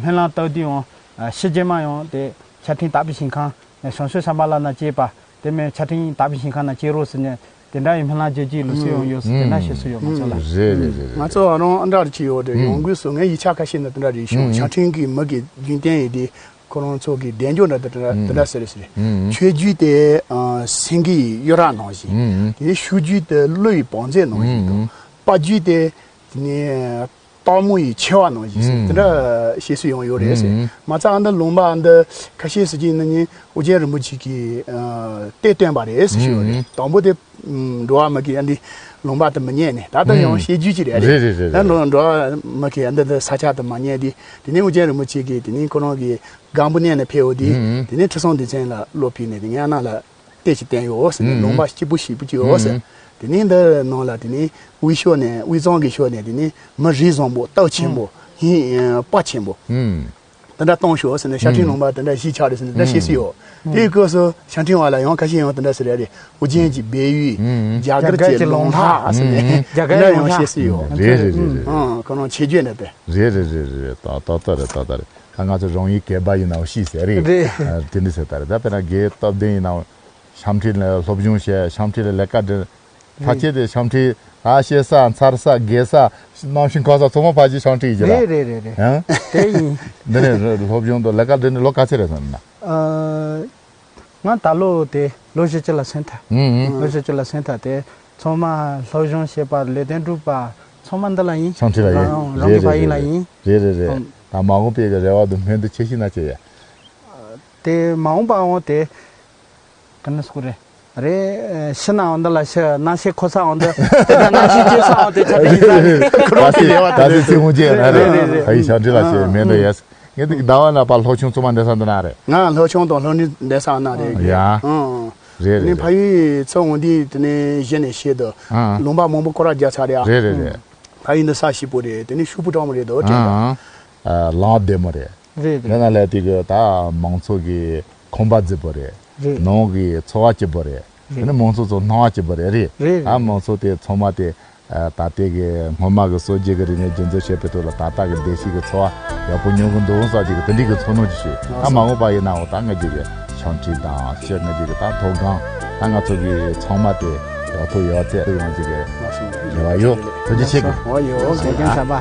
སྨོན་ལམ་བཏབ་དུས་ཡང་ཕྱི་རྒྱལ་མ་ཡང་དེ་ཤང་ཁྲིན་དག་པའི་ཞིང་ཁམས་ཤང་ཤོད་ཤང་པ་ལ་ན་སྐྱེས་པ་དེ་མིན་ཤང་ཁྲིན་དག་པའི་ཞིང་ཁམས་ན་སྐྱེས་རོགས་ཟེར་ནས། དེ་འདྲ་ཡི་སྨོན་ལམ་རྒྱག་རྒྱུའི་ལུགས་སྲོལ་ཡང་ཡོད་ཟེར། དེ་འདྲ་བཤད་སྲོལ་ཡོད་ང་ཚོ་ལ། རེད་རེད་རེད་རེད། ང་ཚོ་རང་ཨ་འདྲ་ཅིག་ཡོད་རེད། ཡོང་སྒོས་སུ་ངས་ཡིག་ཆ་ཁ་ཤས་ནས་དེ་འདྲ་རེད་ཞུ། ཤང་ཁྲིན་གྱི་མི་གི་རྒྱུན་གཏན་ཡིན་དེ་ཁོ་རང་ཚོ་གི་བདེ་འཇོག་འདྲ་དེ་འདྲ་དེ་འདྲ་ཟེར་ཟེར། ཆོས་བརྒྱུད་དེ་སེང་གེ་ཡི་གཡུ་རལ་ནང་བཞིན། དེ་ནས་ཤུགས་བརྒྱུད་དེ་ཀླུ་ཡི་བང་མཛོད་ནང་བཞིན་དང་། དཔའ་བརྒྱུད་དེ་དེ་ནས། སྟག་མོ་ཡི་མཆེ་བ་ནང་བཞིན་ཟེར། ཨང་། དེ་འདྲ་བཤད་སྲོལ་ཡང་ཡོད་རེད་ཟེར། ཨང་། མ་རྩ་ཨ་འདི་ལུང་པ་ཨ་འདི་ཁ་ཤས་ཟེར་གྱི་ཡིན་ན་ནི་ཨོ་རྒྱན་རིན་པོ་ཆེ་གིས་ཨ་གཏེར་བཏོན་པ་རེད་ཟེར་ཞུ་ཡོད་རེད། ཨང་། དང་པོ་དེ་འགྲོ་བ་མི་གིས་ཨ་འདི་ལུང་པ་དེ་མི་རྙེད་ནས། ད་ལྟ་ཡང་བཤད་རྒྱུ་ཅིག་རེད། རེད་རེད་རེད། ད་འགྲོ་འགྲོ་བ་མི་གིས་ཨ་འདི་འདི་ས་ཆ་དེ་མ་རྙེད་དེ། དེ་ནས་ཨོ་རྒྱན་རིན་པོ་ཆེ་གིས་དེ་ནས་ཁོ་རང་གི་སྒམ་པོ་མནན་ནས་ཕེབས་འོ་དེ། ཨང་། དེ་ནས་ཁྲི་སྲོང་ལྡེ་བཙན་ལ་བློ་ཕིག་ནས་དེ་ངའི་ཨ་ནང་ལ། གཏེར་ཅིག་བཏོན་ཡོད་ཟེར་ནས། ཨང་། ལུང་པ་སྐྱིད་པོ་ཞེ་པོ་ཅིག་ཡོད་ཟེར། ཨང་། དེ་ནས་འདི་ནང་ལ་དེ་ནས་དབུས་ཕྱོགས་ནས། དབུས་གཙང་གི་ཕྱོགས་ནས་དེ་ནས་མི་རིགས་བཟང་པོ་སྟོབས་ཆེན་པོ་ཧིན་དཔའ་ཆེན་པོ། ཨང་། དེ་འདྲ་བཏང་ཤོག་ཟེར་ནས་ཤང་ཁྲིན་ལུང་པ་དེ་འདྲ་གཞིས་ཆགས་རེད་ཟེར་ནས་དེ་འདྲ་བཤད་སྲོལ་ཡོད། དེའི་སྐབས་སུ་ཤང་ཁྲིན་བ་ལ་ཡང་ཁ་ཤས་ཡང་དེ་འདྲ་ཟེར་རེད། ཨོ་རྒྱན་གྱི་སྦས་ཡུལ། རྒྱ་གར་གྱི་ལུང་ཐག་ཟེར་ནས་དེ་འདྲ་ཡང་བཤད་སྲོལ་ཡོད། རེད་རེད་རེད་རེད། ཨང་། ཁོ་རང་ཆེ་བརྗོད་ནས་དེ། རེད་རེད་རེད་རེད། ཏག་ཏག་རེད། ཏག་ཏག་རེད། ད་ང་ཚོ་རང་ཡུལ་སྐད་པ་ཡིན་ནའང་ཤེས་ཟེར་རེད། རེད། ཨ། དེ་འདྲ་ཟེར་ད་རེད། ད་དཔེར་ན་རྒན་སྟོབས་ལྡན་ཡིན་ནའང་ཤང་ཁྲིན་ལ་སློབ་སྦྱོང་བྱས། ཤང་ཁྲིན་ལ་ལས་ཀ་འདྲི། ཕལ་ཆེར་དེ་ཤང་ཁྲིན་ཨ་ཤེ་ས་མཚར་ས་དགའ་ས་གནམ་ཤིང་གང་ས་ཚང་མ་ཕལ་ཆེར་ཤང་ཁྲིན་ཡིན་གྱི་རེད། རེད་རེད་རེད། ཨང་། དེ་ཡིན། འདི་ནས་སློབ་སྦྱོང་དང་ལས་ཀ་འདྲི་ནས་ལོ་ག་ཚོད་རེད་སོང་ན། ཨ། ང་ད་ལོ་དེ་ལོ་བཞི་བཅུ་ལ་སོན་ཐལ། ཨང་ཨང་། ལོ་བཞི་བཅུ་ལ་སོན་ཐལ། དེ་ཚང་མ་སློབ་སྦྱོང་བྱེད་པ། ལས་དོན་སྒྲུབ་པ་ཚང་མ་འདི་ལ་ཡིན། ཤང་ཁྲིན་ལ་ཡིན། རང་རང་གི་ཕ་ཡུལ་ལ་ཡིན། རེད་རེད་རེད། ཨང་། ད་མ་འོངས་པའི་གི་རེ་བ་དང་སྨོན་འདུན་ཆེ་ཤོས་ན་ཆེ་ཡ། དེ་མ་འོངས་པའང་དེ་ག་ནས་སྐོར་རེད། རེད། ཤི་ནའང་འདི་ལ་ཤི། རྣམ་ཤེས་འཁོར་སའང་འདི། དེ་ལྟར་རྣམ་ཤེས་སྐྱེ་སའང་དེ་ཆ་དེ་ཡིན་ས་རེད། ཁོ་རང་གི་ལས་བ་དེ་རེད། ད་དེ་ཚེ་ངོ་རྒྱལ་ན་རེད། རེད་རེད་རེད། ཕ་ཡུལ་ཤང་ཁྲིན་ལ་ཤི། སྨོན་འདུན་ཡས། ངས་དེ་གི་ཟླ་བ་ན་པ་སློབ་ཆུང་ཚང་མ་འདི་ས་འདི་ན་རེད། ང་སློབ་ཆུང་དང་སློབ་གཉེར་འདི་ས་ན་རེད། ཡ། ཨང་། རེད་རེད། ནི་ཕ་ཡུལ་ཚོ་འོང་དུས་དེ་ནས་གཞི་ནས་ཤེས་དུ། ཨང་། ལུང་པ་མང་པོ་སྐོར་ར་རྒྱག་ཚར་རེད། རེད་རེད་རེད། ཕ་ཡུལ་འདི་ས་ཞིབ་པོ་རེད། དེ་ནས་ཤུག་པོ་གྲང་མོ་རེད་དོ། དྲན་ཨང་། ཨ། ལམ་བདེ་མོ་རེད། རེད་རེད། དེ་ན་ལས་དེ་གི་ད་མང་ཚོགས་ཀྱི་ཁང་པ་རྫིག་པོ་རེད། རེད། ནང་གི་འཚོ་བ་སྐྱིད་པོ་རེད། རེད། དེ་ནས་མང་ཚོགས་ཚོ་སྣང་བ་སྐྱིད་པོ་རེད། རེད། རེད་རེད། ཨ། མང་ཚོགས་དེ་ཚང་མ་དེ། ཨ། ད་ལྟའི་གི་སྔོན་མ་གི་སྲོལ་རྒྱུན་གི་རིག་གནས་རྒྱུན་འཛིན་བྱེད་པའི་ཐོག་ལ་ད་ལྟ་གི་བདེ་སྐྱིད་ཀྱི་འཚོ་བ་ཡག་པོ་མྱོང་གི་འདུག་བསམ་གྱི་གི་དེ་འདྲའི་གི་ཚོར་སྣང་ཅིག་བྱུང་། ད་མ་འོངས་པ་ཡིན་ནའང་ད་ང་ཚོ་གི་ཤང་ཁྲིན་དང་སྤྱིར་ང་ཚོ་གི་ད་མཐོ་སྒང་ད་ང་ཚོ་གི་ཚང་མ་དེ་ཡག་ཐོག་ཡག་བརྩེགས་ཡོང་རྒྱུ་གི་རེ་བ་ཡོད། ཐུགས་རྗེ་ཆེ་གི། འོ་ཡོད། དགེ་རྒན་གཞོན་པ།